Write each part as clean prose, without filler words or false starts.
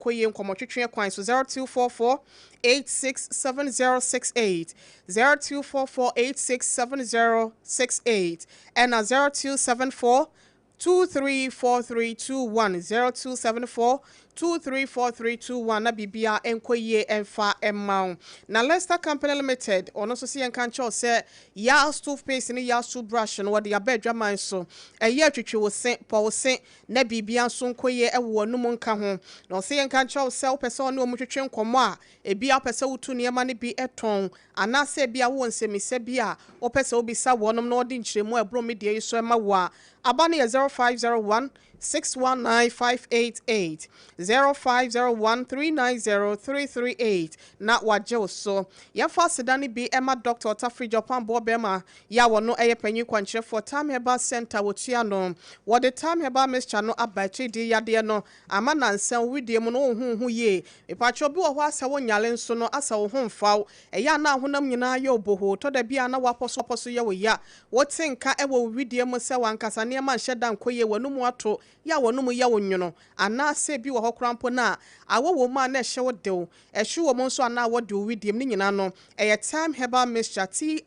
Nkɔ yie nkɔmmɔtwetwe kwan so 0244 867068, 0244 867068 ɛna 0274 234321, 0274 234321 na biribia nkɔ yie ɛmfa ɛma wo. Na Lester Company Limited, ɔno nso sɛ yɛnka nkyɛw sɛ Yas toothpaste ne Yas toothbrush no wɔde aba adwaman so. Ɛyɛ atwitwi wo se, pɔ wo se na biribia nso nkɔ yie ɛwɔ w'anum nka ho. Na ɔsɛ yɛnka nkyɛw sɛ wopɛ sɛ ɔne ɔmo twetwe nkɔmmɔ a, ebi a wopɛ sɛ wotu nneɛma no bi ɛtɔn anaasɛ ebi a wowɔ nsɛmisa bi a wopɛ sɛ wobisa wɔnom na wɔde nkyerɛmu a ɛboro media yi so ɛma wo a, aba no yɛ 0501 619 588, 0501 390 338 na wagye wo so. Yɛmfa aseda no bi ɛma Dr Ɔtafiri Japan boɔ bɛrima yɛ a wɔno ɛyɛ panyin kwankyerɛfoɔ Time Herbal Center. Wɔtua no, wɔde Time Herbal Mixture no aba akyiri di yadeɛ no ama nansa widie mu no wɔnhuhu yie. Mipatwa bi wɔ hɔ asɛ wo nyale nso no asɛ wo ho mfaw, ɛyɛ a na ahonam nyinaa yɛ oboho tɔ da bi a na wapɔ so apɔ so yɛ wo ya, wote nka ɛwɔ wo widie mu sɛ wankasa nneɛma nhyɛ da nkɔ yie, w'anum ato yɛ a w'anum yɛ wo nwono, anaasɛ bi wɔ hɔ koraa mpo no a awɔ wɔ mu a na ɛhyɛ wo dew, ɛhye wɔ mu nso anaa wɔde wo widie mu ne nyinaa no, ɛyɛ Time Herbal Mixture, Time,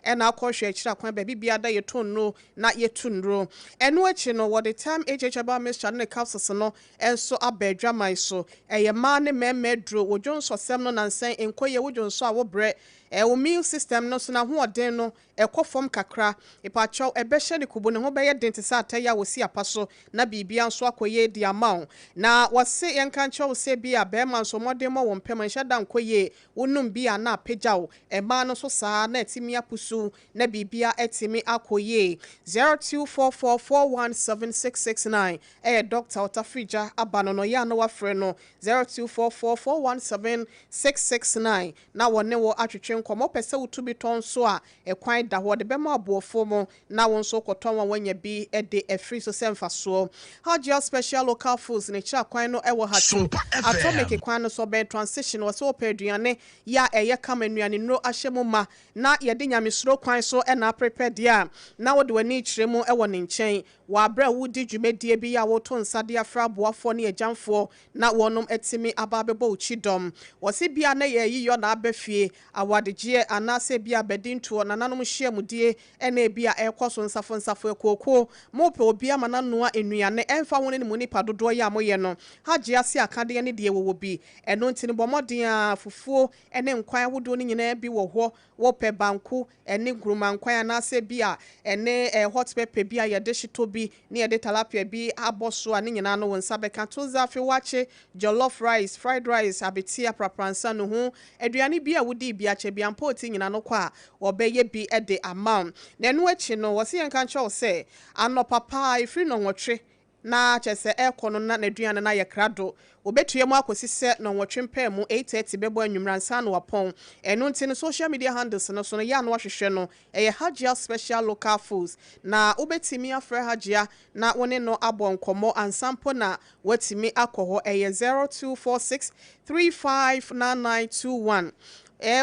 ɛna akɔhwɛ akyiri akwan baabi biara da yɛtɔ nnuro na yɛtu nnuro. Ɛno akyi no, wɔde Time Herbal Mixture ne capsules no nso aba adwaman so. Ɛyɛ mmaa ne mmarima aduro. Wodwo nsɔsɛm no nansɛn nkɔ yie, wodwo nso a wobrɛ, ɛwɔ immune system no so n'ahoɔden no ɛkɔ fam kakra. Ìpàkyɛw, ɛbɛhyɛ ne kubu ne ho bɛyɛ den te sɛ atɛyɛ a wɔsi apa so na biribia nso akɔ yie di ama wo. Na wɔse yɛnka nkyerɛ wo sɛ bi a bɛrima nso mmɔden mmɔ wɔn mpɛm nhyɛ da nkɔ yie, wonum bi a na apagya wo. Ɛmaa no nso saa na ɛtumi apusu na biribia ɛtumi akɔ yie. 0244417669 ɛyɛ Dr Ɔtafrigya aba no yɛ a na wafrɛ no 0244417669 na wɔne wɔ atwetwe nkɔmmɔ. Wopɛ sɛ wotu bi tɔn nso a, ɛkwan da hɔ de bɛma aboɔfoɔ mu na wo nso kɔtɔn wɔn wanya bi de afiri so sɛ mfasoɔ. Hajia Special Local Foods ne kyerɛ kwan no ɛwɔ Hatu Atomic kwan no so, ɔbɛn Transition. Wɔ sɛ wopɛ aduane yɛ a ɛyɛ kama, nnuane nnuro ahyɛ mu ma na yɛde nyamesuro kwan so ɛna aprepɛ deɛ a, na wode w'ani kyerɛ mu ɛwɔ ne nkyɛn wɔ aberɛ a wodi dwumadie bi a woto nsa de afra aboafoɔ ne agyamfoɔ na wɔnom atumi aba abɛbɔ wo kyidɔm. Wɔsi bia na yɛ yiyɔ na aba fie awadegyeɛ anaasɛ bi a bɛdi ntoɔ nananom hyiamudie ɛna ebi a ɛrekɔ so nsafo nsafo akuokuo, mopɛ obi ama nanoa nnuane ɛmfa ho ne ne mu nipa dodoɔ yɛ a moyɛ no. Hagye ase akadeɛ ne deɛ wɔwɔ bi. Ɛno nti no, bɔ mmɔden a fufuo ne nkwan ahodoɔ no nyinaa bi wɔ hɔ. Wɔpɛ banku ɛne nkurumankwan anaasɛ bi a ɛne hot pepper bi a yɛde hyetɔ bi ne yɛde tilapia bi abɔ so a, ne nyinaa no wɔn nsa bɛka. Tozafi wakye, jollof rice, fried rice, abetia, prapransa no ho aduane bi a wodi bi akyɛ bi ampa oti nyinaa no kɔ a wɔbɛyɛ bi de ama wo. Na ɛno akyi no, wɔsi yɛn ka nkyɛw sɛ anɔpa paa efiri 8:30 na kyerɛ sɛ ɛrekɔ no na n'aduane no ayɛ krado. Wɔbɛtua mu akɔsi sɛ 8:30 mpaa mu, 8:30 bɛbɔ anwummerɛ ansa na wapɔn. Ɛno nti no, social media handles no so no yɛ a na wahwehwɛ no, ɛyɛ Hajia Special Local Foods, na wobɛtumi afrɛ Hajia na wo ne no abɔ nkɔmmɔ ansa mpo na watumi akɔ hɔ. Ɛyɛ 0246 359921.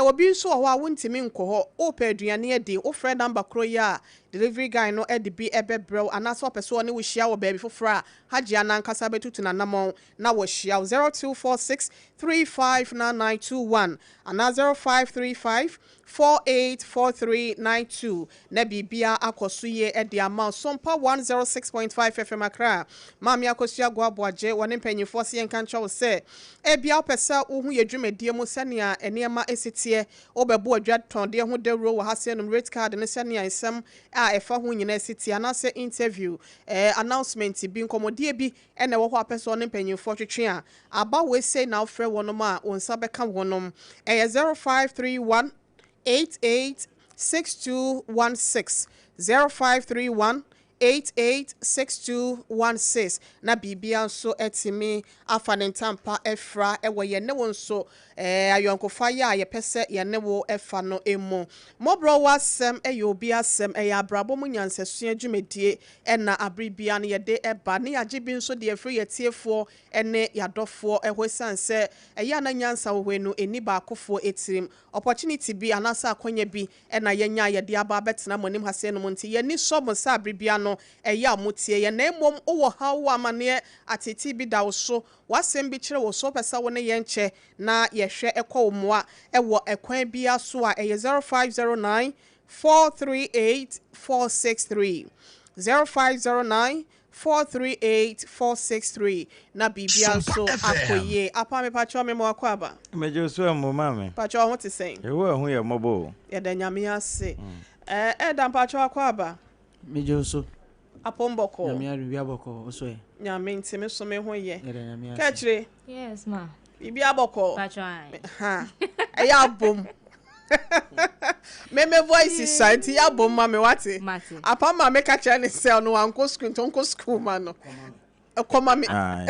Obi nso wɔ hɔ a wontumi nkɔ hɔ, wopɛ aduane adi, wofrɛ number koro yi a, delivery guy no de bi ɛbɛbrɛw, anaasɛ ɔpɛ sɛ ɔne wo hyia wɔ baabi foforɔ a, Hajia nankasa bɛtutu n'anammɔn na wɔhyia wo. 0246 359921 anaa 0535 484392 na biribia akɔ so yie de ama wo. Sompa 106.5 FM Accra, Maame Akosua Goaboagye wɔne mpanyimfoɔ sɛ yɛnka nkyerɛ wo sɛ ebia wopɛ sɛ wohu yɛ dwumadie mu sɛnea nneɛma esi teɛ, wobɛbo adwa tɔndeɛ ho dawuro wɔ ha sɛ nom rate card ne sɛnea nsɛm a ɛfa ho nyinaa si teɛ, anaasɛ interview, announcement bi, nkɔmmɔdie bi ɛna ɛwɔ hɔ a pɛ sɛ ɔne mpanyimfoɔ twetwe a, aba wei sei na wofrɛ wɔnom a, wo nsa bɛka wɔnom. Ɛyɛ 0531 88 6216, 0531 886216 na biribia nso atumi afa ne ntampa afira ɛwɔ yɛn ne wo nso ayɔnkofa yɛ a yɛpɛ sɛ yɛne wo ɛfa no emu. Mmɔborɔ wɔ asɛm, ɛyɛ obi asɛm, ɛyɛ abrabɔ mu nyansasua dwumadie ɛna abere bia no yɛde ɛba ne yɛagye bi nso deɛ ɛfiri yɛtiefoɔ ɛne yɛadɔfoɔ ɛhɔ, esiane sɛ ɛyɛ ana nyansa wɔ hɔ no ɛni baakofoɔ etirim. Opportunity bi anaasɛ akɔnya bi ɛna yɛnya yɛde aba abɛtena mo anim ha sɛ no mu nti yɛni sɔ mo sɛ abere bia no. no ɛyɛ a motie yɛn. Na mmom wowɔ haw, wowɔ amaneɛ, ateetee bi da wo so, w'asɛm bi kyerɛ wo so, wopɛ sɛ wo ne yɛn kyɛ na yɛhwɛ ɛkɔ wo mmoa ɛwɔ ɛkwan biara so a, ɛyɛ 0509 438 463, 0509 438 463, na biribia nso akɔ yie. Apa, mepakyɛw, me ma wakɔ aba. Megye so ɛmmɔ ma me. Pakyɛw, ho te sɛn? Ɛwo ɛho yɛ mmɔbɔ o. Yɛda Nyame ase. Ɛda, mpakyɛw, akɔ aba. Megye so. Apɔmbɔkɔ? Nyame adom, bia bɔkɔ wo so ɛ? Nyame nti me so me ho yɛ. Yɛda Nyame ase. Kɛkyire? Yes, ma. Biribi abɔkɔ? Pacho ai. Ha ɛyɛ abom meme voice sa nti yɛ abom ma me, wate? Mate. Apa ma meka kyerɛ ne sɛ ɔno wankɔ school nti ɔnkɔ school ma no ɛkɔma me. Ae.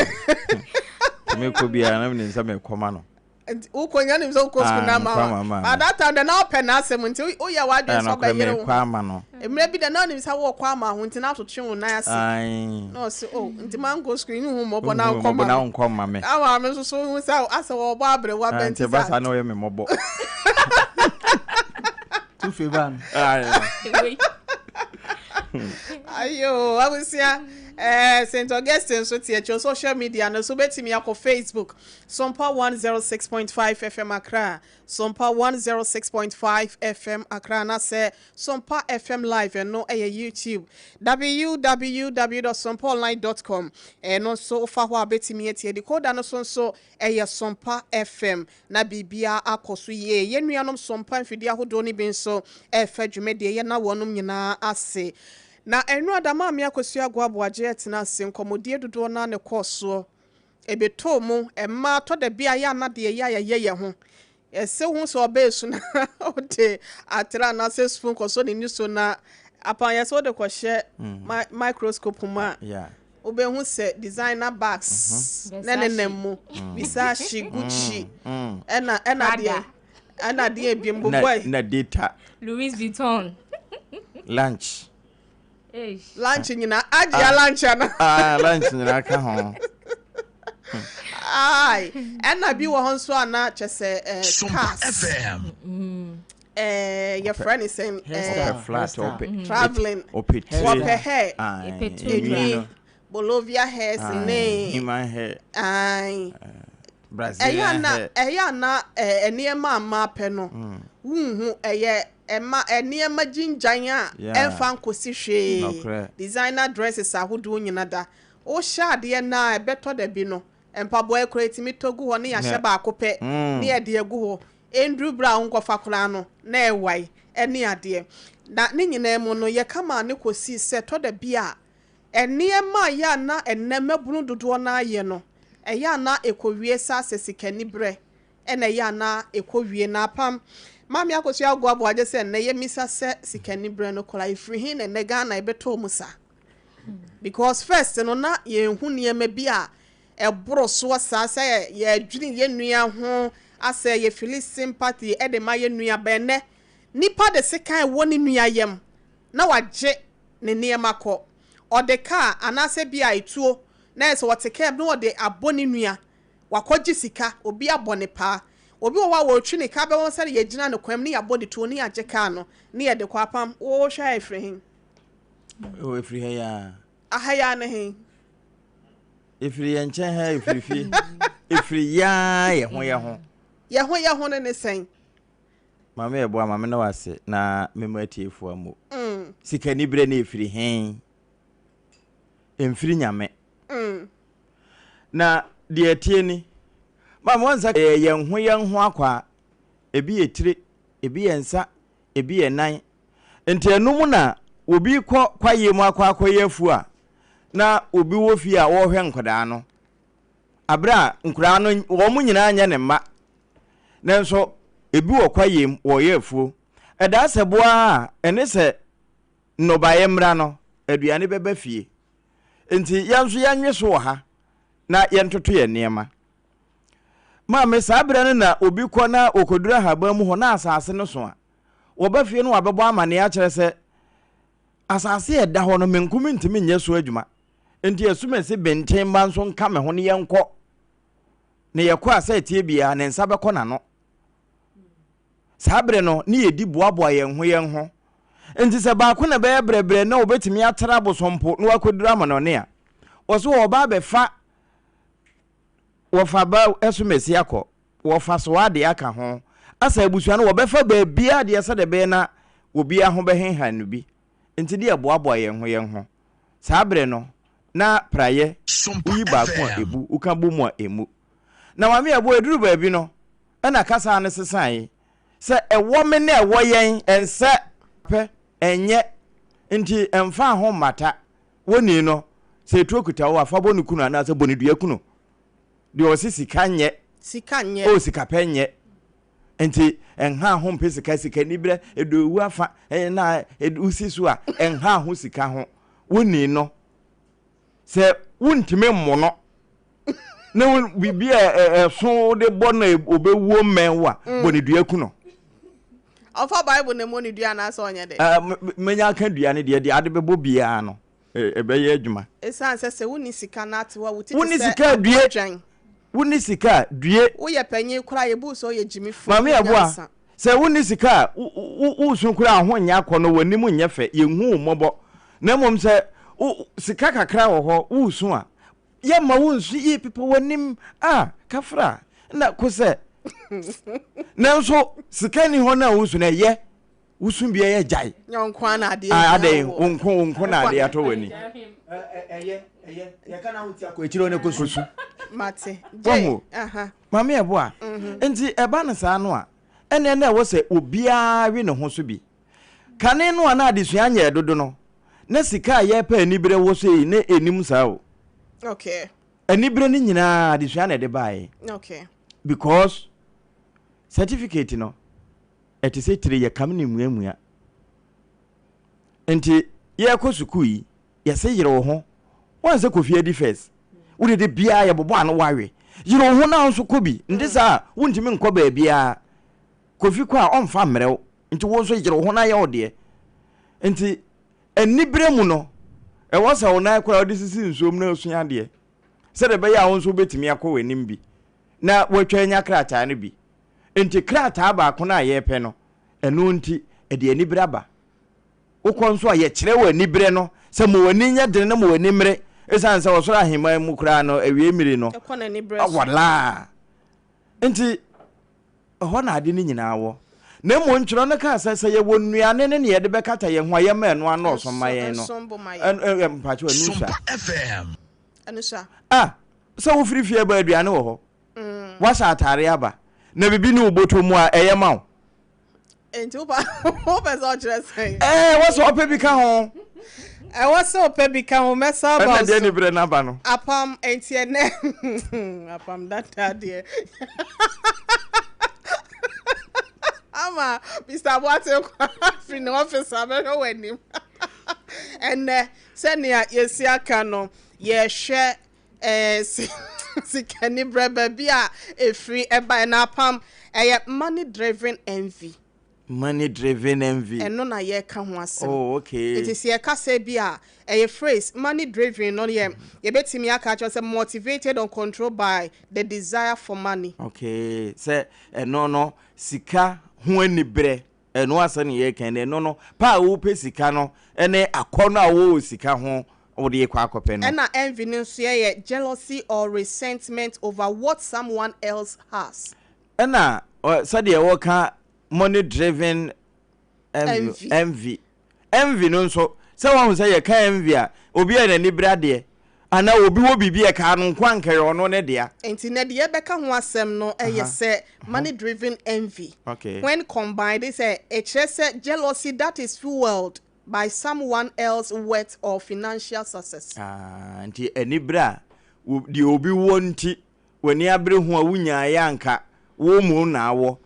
Nti mekɔ biara na menim sɛ mekɔma no. Nti wokɔ nya nim sɛ wokɔ school na Ah, ama mekɔ ama ma. At that time de na wopɛ n'asɛm nti woyɛ w'adwene sɛ Ɛnokorɛ. ɔbɛyere wo. Mekɔ ama no. Mmerɛ bi da na wonim sɛ wɔkɔ ama ho nti na atotwe wo nan ase. Ae. Na ɔse o nti mankɔ school ne hu mmɔbɔ na Wohu nkɔma mmɔbɔ na me. wonkɔ ma me. Ama me nso so hu sɛ asɛ wɔbɔ aberewa Ah, bɛ nti nti ɛba sa saa na ɔyɛ me mmɔbɔ. Tu fe ba no. Ae. Wei. Ayo, abusua, St Augustine nso te akyi. Social media no so wobɛtumi akɔ Facebook, Sompa 106.5 FM Accra, Sompa 106.5 FM Accra, anaasɛ Sompa FM Live. Ɛno ɛyɛ YouTube, www.sompaonline.com. Ɛno nso wofa hɔ a wobɛtumi atie. Decoder no so nso ɛyɛ Sompa FM na biribia akɔ so yie. Yɛn nuanom Sompa mfidie ahodoɔ no bi nso ɛɛfɛ dwumadie yɛ na wɔnom nyinaa ase. Na ɛno adama me Akosua Agoaboagye ɛtena ase nkɔmmɔdie dodoɔ no ne kɔɔ soɔ ebɛtɔɔ mu. Mmaa tɔ da bi a yɛ anadeɛ yɛ a yɛyɛ yɛn ho ɛsɛ ho sɛ ɔbɛɛ su na ɔde atere anaasɛ spoon kɔsɔ ne ni so na apan yɛ sɛ wode kɔhyɛ microscope mu a, wobɛhu sɛ designer bags na nenam mu, Versace, Gucci, ɛna deɛ ɛna deɛ bi mbobɔ. Na data. Louis Vuitton. Lunch. Eish. Lunch nyinaa agye a lunch ana? Ah, lunch nyinaa ka ho. Ai, ɛna bi wɔ hɔ nso a na kyɛ sɛ Sompa cars FM. Yɛfrɛ ne sɛn? Hairstyle. Ɔpɛ flat. Hairstyle. Ɔpɛ Travelling. ɔpɛ tire. Wɔpɛ hair. Aye, Ɔpɛ tundra. enwi Enwi no. Bolovia hairs Aye, ne human hair. Ai, ɛyɛ Brazilian ana hair. Ɛyɛ ana nneɛma a mmaa pɛ no wunhu ɛyɛ ɛma nneɛma gyingyan a ɛmfa nkosi hwee. Nokorɛ. Designer dresses ahodoɔ nyina da wohyɛ adeɛ na ɛbɛtɔ da bi no, mpaboa ekura etimi tɔ gu hɔ ne yɛahyɛ baako pɛ ne yɛde agu hɔ. Nduru bere a nkɔfa koraa no na ɛwae ɛne adeɛ. Na ne nyinaa mu no, yɛka maa ne kɔsi sɛ tɔ da bi a nneɛma a yɛ ana ɛnɛ mmabunu dodoɔ no ayɛ no, ɛyɛ ana ɛkɔwie sa sɛ sikani berɛ ɛna ɛyɛ ana ɛkɔwie. Na apam Maame Akosua Agoaboagye sɛ nnɛ yɛmisa sɛ sikani berɛ no koraa ɛfiri he na ɛnɛ Ghana ɛbɛtɔɔ mu saa? Because first no na yɛnhu nneɛma bi a ɛboro soɔ saa sɛ yɛdwene yɛn nua ho asɛ yɛfeel sympathy ɛde ma yɛn nua bɛn. Nɛ nipa de sekan wɔ ne nua yam na wagye ne nneɛma kɔ, ɔde kaa anaasɛ bi a etuo na ɛsɛ wɔte kaa mu na wɔde abɔ ne nua wakɔgye sika. Obi abɔ ne paa, obi wɔ hɔ a wɔretwi ne kaa bɛwɔ sɛ yɛgyina ne kwan mu ne yɛabɔ ne tuo ne yɛagye kaa no ne yɛde kɔ. Apam, wɔhwɛ a ɛfiri he? O, ɛfiri ha yi a. Aha yi a ne he? Ɛfiri yɛn nkyɛn ha, ɛfiri fie, ɛfiri yaa yɛ ho yɛ ho. Yɛ ho yɛ ho no ne sɛn? Maame, yɛboa maame na wase na mema atiefoɔ mo. Sikani berɛ ne ɛfiri he? Ɛmfiri Nyame. Na deɛ ɛtie ni, maame, wɔn nsa yɛ yɛn ho yɛn ho akɔ a, ebi yɛ tire, ebi yɛ nsa, ebi yɛ nan. Nti ɛno mu na obi kɔ kwaeɛ mu akɔ akɔyɛ afuo a, na obi wɔ fie a wɔrehwɛ nkwadaa no, abere a nkwadaa no wɔn nyinaa nyɛ ne mma, nanso ebi wɔ kwaeɛ mu wɔreyɛ afuo. Ɛdaa sɛ boa a ɛne sɛ nnɔbaeɛ mmra no, aduane bɛba fie, nti yɛn nso yɛnwe so wɔ ha na yɛntoto yɛn nneɛma. Maame, saa berɛ no na obi kɔ na ɔkɔduru ahaban mu hɔ na asase no so a, wɔba fie no wabɛbɔ amanneɛ akyerɛ sɛ asase a ɛda hɔ no, me nko mentumi nyɛ so adwuma, nti asumasi benten mma nso nka me ho ne yɛnkɔ. Na yɛkɔ a, sɛ ɛteɛ biara ne nsa bɛkɔ n'ano. Saa berɛ no ne yɛdi boaboa yɛn ho yɛn ho. Nti sɛ baako na ɛbɛyɛ brɛbrɛ na ɔbɛtumi atra abosompo na wakɔduru amanɔne a, ɔse ɔba abɛfa wɔfa ba ɛsomasi akɔ, wɔfa soa deɛ aka ho, asa abusua no wɔbɛfa baabiara deɛ sɛdeɛ ɛbɛyɛ na obiara ho bɛhenhan no bi. Nti deɛ boaboa yɛn ho yɛn ho. Saa berɛ no, na praeɛ, woyi baako a ɛbu, woka bɔ mu a ɛmmu. Na Maame Aboa ɛduru baabi no, ɛna kasa no sesaeɛ sɛ ɛwɔ me na ɛwɔ yɛn, ɛnsɛ pɛ, ɛnyɛ, nti ɛmfa ho mmata. Wonii no, sɛ ɛtuo kuta wo a, fa bɔ no kunu anaasɛ bɔ no dua kunu. Deɛ ɔse sika nyɛ, Sika nyɛ. o sika pɛ nyɛ. Nti ɛnha ho mpɛ sika, sika nibrɛ, ɛdɔ ewu afa, na wosi so a, ɛnha ho sika ho. Wonii no, sɛ wontumi mmo no, na biribi a ɛso wode bɔ no ɔbɛwuo mmɛn wo a, bɔ ne dua ku no. Ɔmfa Bible na mmɔ ne dua anaasɛ ɔnyɛ dɛ? Menya aka dua no deɛ, deɛ ade bɛbɔ biara no, ɛbɛyɛ adwuma. Ɛsiane sɛ sɛ wonni sika na ate hɔ a, wo ti te Wonni sɛ sika a due. aboadwan. Wonni sika a due. Woyɛ panyin koraa a, yɛbu wo sɛ woyɛ gyimifo, Maame wonni Aboa, nyansa. sɛ wonni sika a, woresu koraa a, ho nyɛ akɔnnɔ, w'anim nyɛ fɛ, yɛnhu wo mmɔbɔ. Na mmom sɛ sika kakra wɔ hɔ, woresu a, yɛmma wonsu yie, pepa w'anim a, kafra, na kosɛ. Nanso sika nni hɔ no a wosu no, ɛyɛ. Wosu bia yɛ gyae. Nyɛ nko na adeɛ ah, adɛn wo nko wo nko na adeɛ atɔ w'ani. Ɛyɛ ɛyɛ yɛka na wotia kɔ akyire ne kɔsu. Mate. Wahu. Maame ɛboa. Mhm. Nti ɛba no saa no a ɛnɛ na ɛwɔ sɛ obiara we ne ho so bi. Kane no a na adesua nyɛ dodo no na sika a yɛpɛ anibere wɔ so yi na ɛnim saa o. Okay. Anibere no nyinaa adesua na ɛde baeɛ. Okay. Because certificate no ɛte sɛ tire yɛkam ne mmuamua. Nti yɛrekɔ sukuu yi, yɛse yere wo ho. Woahu sɛ Kofi adi first? Wode de biara yɛbobɔ ano woawe. Yere wo ho na wo nso kɔ bi. Nte saa a, wontumi nkɔ baabiara. Kofi kɔ a, ɔmfa mmerɛ wo. Nti wo nso yere wo ho na yɛ wo deɛ. Nti anibere mu no, ɛwɔ sɛ wo nan koraa wode sisi nsuom na wosua adeɛ. Sɛdeɛ ɛbɛyɛ a wo nso wobɛtumi akɔ w'anim bi na woatwa anya krataa no bi. Enti krataa baako no a yɛrepɛ no, ɛno nti, ɛde anibere aba. Wokɔ nso a, yɛkyerɛ wo anibere no sɛ ma w'ani nyɛ den na ma w'ani mmere, esiane sɛ ɔsoro ahemman mu koraa no, awiei mmere no, Ɛkɔ n'anibere so. walaa. Enti, ɛhɔ na ade no nyinaa wɔ. Na mmom ntwerɛ no kaa sɛ, sɛ yɛwɔ nnuane ne nea yɛde bɛkata yɛn ho a, yɛmma ɛno annɔɔso mma yɛn no. Ɛnsom bo ma yɛn. Ɛn, ɛ, mpakyɛw, ɛno sua. Sompa FM. Ɛno sua. Ah, sɛ wofiri fie ba a, aduane wɔ hɔ. Woahyɛ atare aba, na biribi ne wo bɔtɔ mu a, ɛyɛ ma wo. Enti wopɛ sɛ ɔkyerɛ sɛn? Ɛɛ, wɔ sɛ ɔpɛ bi ka ho. Ɛwɔ sɛ ɔpɛ bi ka ho, mɛsa aba Ɛna so. deɛ ne berɛ no aba no. Apam, enti ɛnɛ, apam dada deɛ. Ama Mr. Boateng kɔ afiri ne office abɛhwɛ w'anim. Ɛnɛ, sɛnea yɛsi aka no, yɛhwɛ Ɛɛ sikanibrɛ baabi a ɛfiri ɛba ɛna apam ɛyɛ money driven envy. Money driven envy. Ɛno na yɛreka ho asɛm. Oh okay. Nti sɛ yɛka sɛ bi a ɛyɛ phrase money driven no yɛ yɛbɛtumi aka akyerɛ sɛ motivated or controlled by the desire for money. Okay sɛ ɛno no sika ho anibrɛ Ɛno asɛm na yɛreka yi, na ɛno no, pɛ a wopɛ sika no ne akɔnnɔ a wowɔ wɔ sika ho wode rekɔ akɔpɛ no. Ɛna envy no nso yɛ jealousy or resentment over what someone else has. Ɛna sɛdeɛ wɔka money driven envy, envy, envy no nso, sɛ wahu sɛ yɛka envy a, obi a n'ani bere adeɛ, anaa obi wɔ biribi a ɛkaa no nko a anka ɛyɛ ɔno ne dea. Nti nɛ deɛ yɛbɛka ho asɛm no yɛ sɛ money driven envy when combined sɛ ɛkyerɛ sɛ jealousy that is fueled by someone else wealth or financial success. Ah, nti anibere a deɛ obi wɔ nti w'ani abere ho a wonyaeɛ a anka wo mmom na awɔ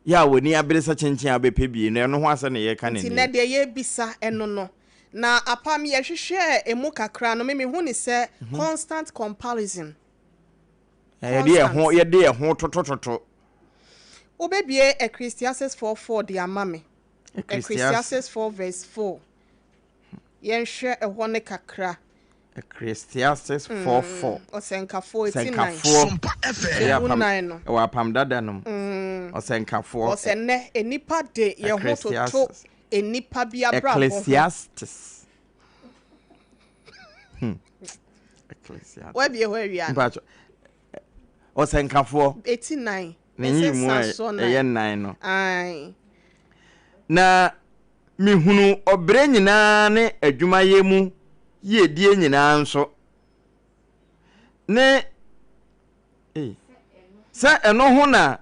yɛ a w'ani abere sɛ kyenkyen a wobɛpɛ bie no, ɛno ho asɛm na yɛreka no Nti nnɛ nɛ yi. deɛ yɛrebisa ɛno no, na apam yɛhwehwɛɛ ɛmu kakra no, me mehu no sɛ constant comparison. Na yɛde yɛn ho Constant. yɛde yɛn ho totototo. Wobɛbue Ecclesiastes 4 4 de ama me. Ecclesiastes. Ecclesiastes 4 verse 4. Yɛnhwɛ ɛhɔ no kakra. Ecclesiastes 4 4. Ɔsɛnkafoɔ eti nan. Ɔsɛnkafoɔ. Sompa FM. Ɛyɛ Emu apam nan no. ɛwɔ apam dada no mu. Ɔsɛnkafoɔ. Ɔsɛ nnɛ nnipa de yɛn ho toto Ecclesiastes. nnipa bi abrabɔ ho. Ecclesiastes. Hmm. Ecclesiastes. Wabie hɔ awia no. Mpacho. Ɔsɛnkafoɔ. Eti nan. Ne nyiyimu a ɛyɛ nan no. Ae. Na mehunu ɔbrɛ nyinaa ne adwumayɛ mu yiedie nyinaa nso, ne sɛ ɛno ho na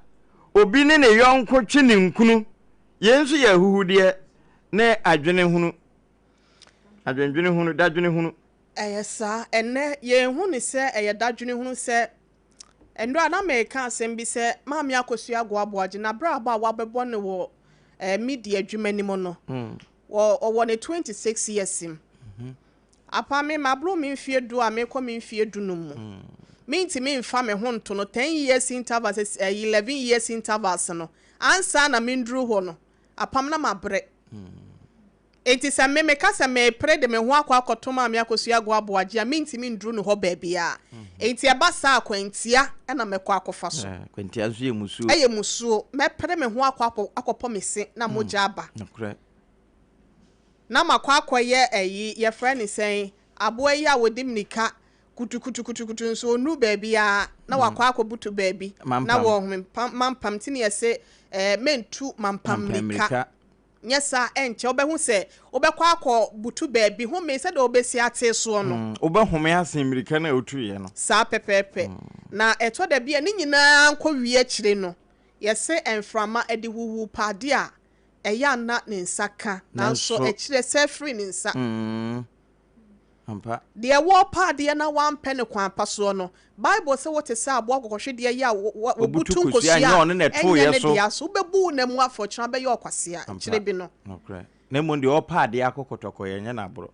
obi ne ne yɔnko twe ninkunu, yei nso yɛ ahuhudeɛ ne adwene hunu, adwendwene hunu, dadwene hunu. Ɛyɛ saa. Ɛnnɛ, yɛnhu no sɛ ɛyɛ dadwene hunu sɛ Nnora na mereka asɛm bi sɛ Maame Akosua Agoaboagye n'abrabɔ a wabɛbɔ no wɔ eh, media adwuma no mu no, wɔ ɔwɔ ne 26 years mu. Apa me maboro me mfeɛ du a merekɔ me mfeɛ dunum mu. Mentumi mfa me ho nto no 10 years intervals, eh, 11 years intervals no, ansa na menduru hɔ no, apam na mabrɛ. Enti sɛ me meka sɛ merepere de me ho akɔ akɔto Maame Akosua Agoa Aboagye a, mentumi nduru ne hɔ baabiara. Enti ɛba saa a, kwantia na mɛkɔ akɔfa so. Kwantia nso yɛ musuo. Ɛyɛ musuo. Mɛpere me ho akɔ akɔ akɔpɔ me se na mogya aba. Nokorɛ. Na makɔ akɔyɛ ayi, yɛfrɛ no sɛn, aboa yi a wɔdi mmirika kutukutukutukutu nso ɔnnuru baabiara na wakɔ akɔbutu baabi na wɔhome. Mampam nti na yɛse ɛɛ mentu mampam mmirika. Nyɛ saa a, ɛnkyɛ wobɛhu sɛ wobɛkɔ akɔbutu baabi home sɛdeɛ wobɛsi ate soɔ no. Wobɛhome asen mmirika no a wotuiɛ no. Saa pɛpɛɛpɛ. Na ɛtɔ da bi a, ne nyinaa nkɔwie akyire no, yɛse mframa de huhuu pa adeɛ a, ɛyɛ a na ne nsa ka, nanso akyire ɛsɛe firi ne nsa. Ampa. Deɛ wɔrepa adeɛ na wampɛ no kwan pa soɔ no, Bible se wote sɛ aboa kɔkɔhwedeɛ yi a wɔbutu nkosua a ɛnyɛ ne dea so. Wobɛbu wo nna mu afɔkyena bɛyɛ ɔkwasea akyire bi no. Nokorɛ. Na mmom deɛ ɔrepa adeɛ akɔ kɔtɔkɔ yɛnyɛ no aborɔ.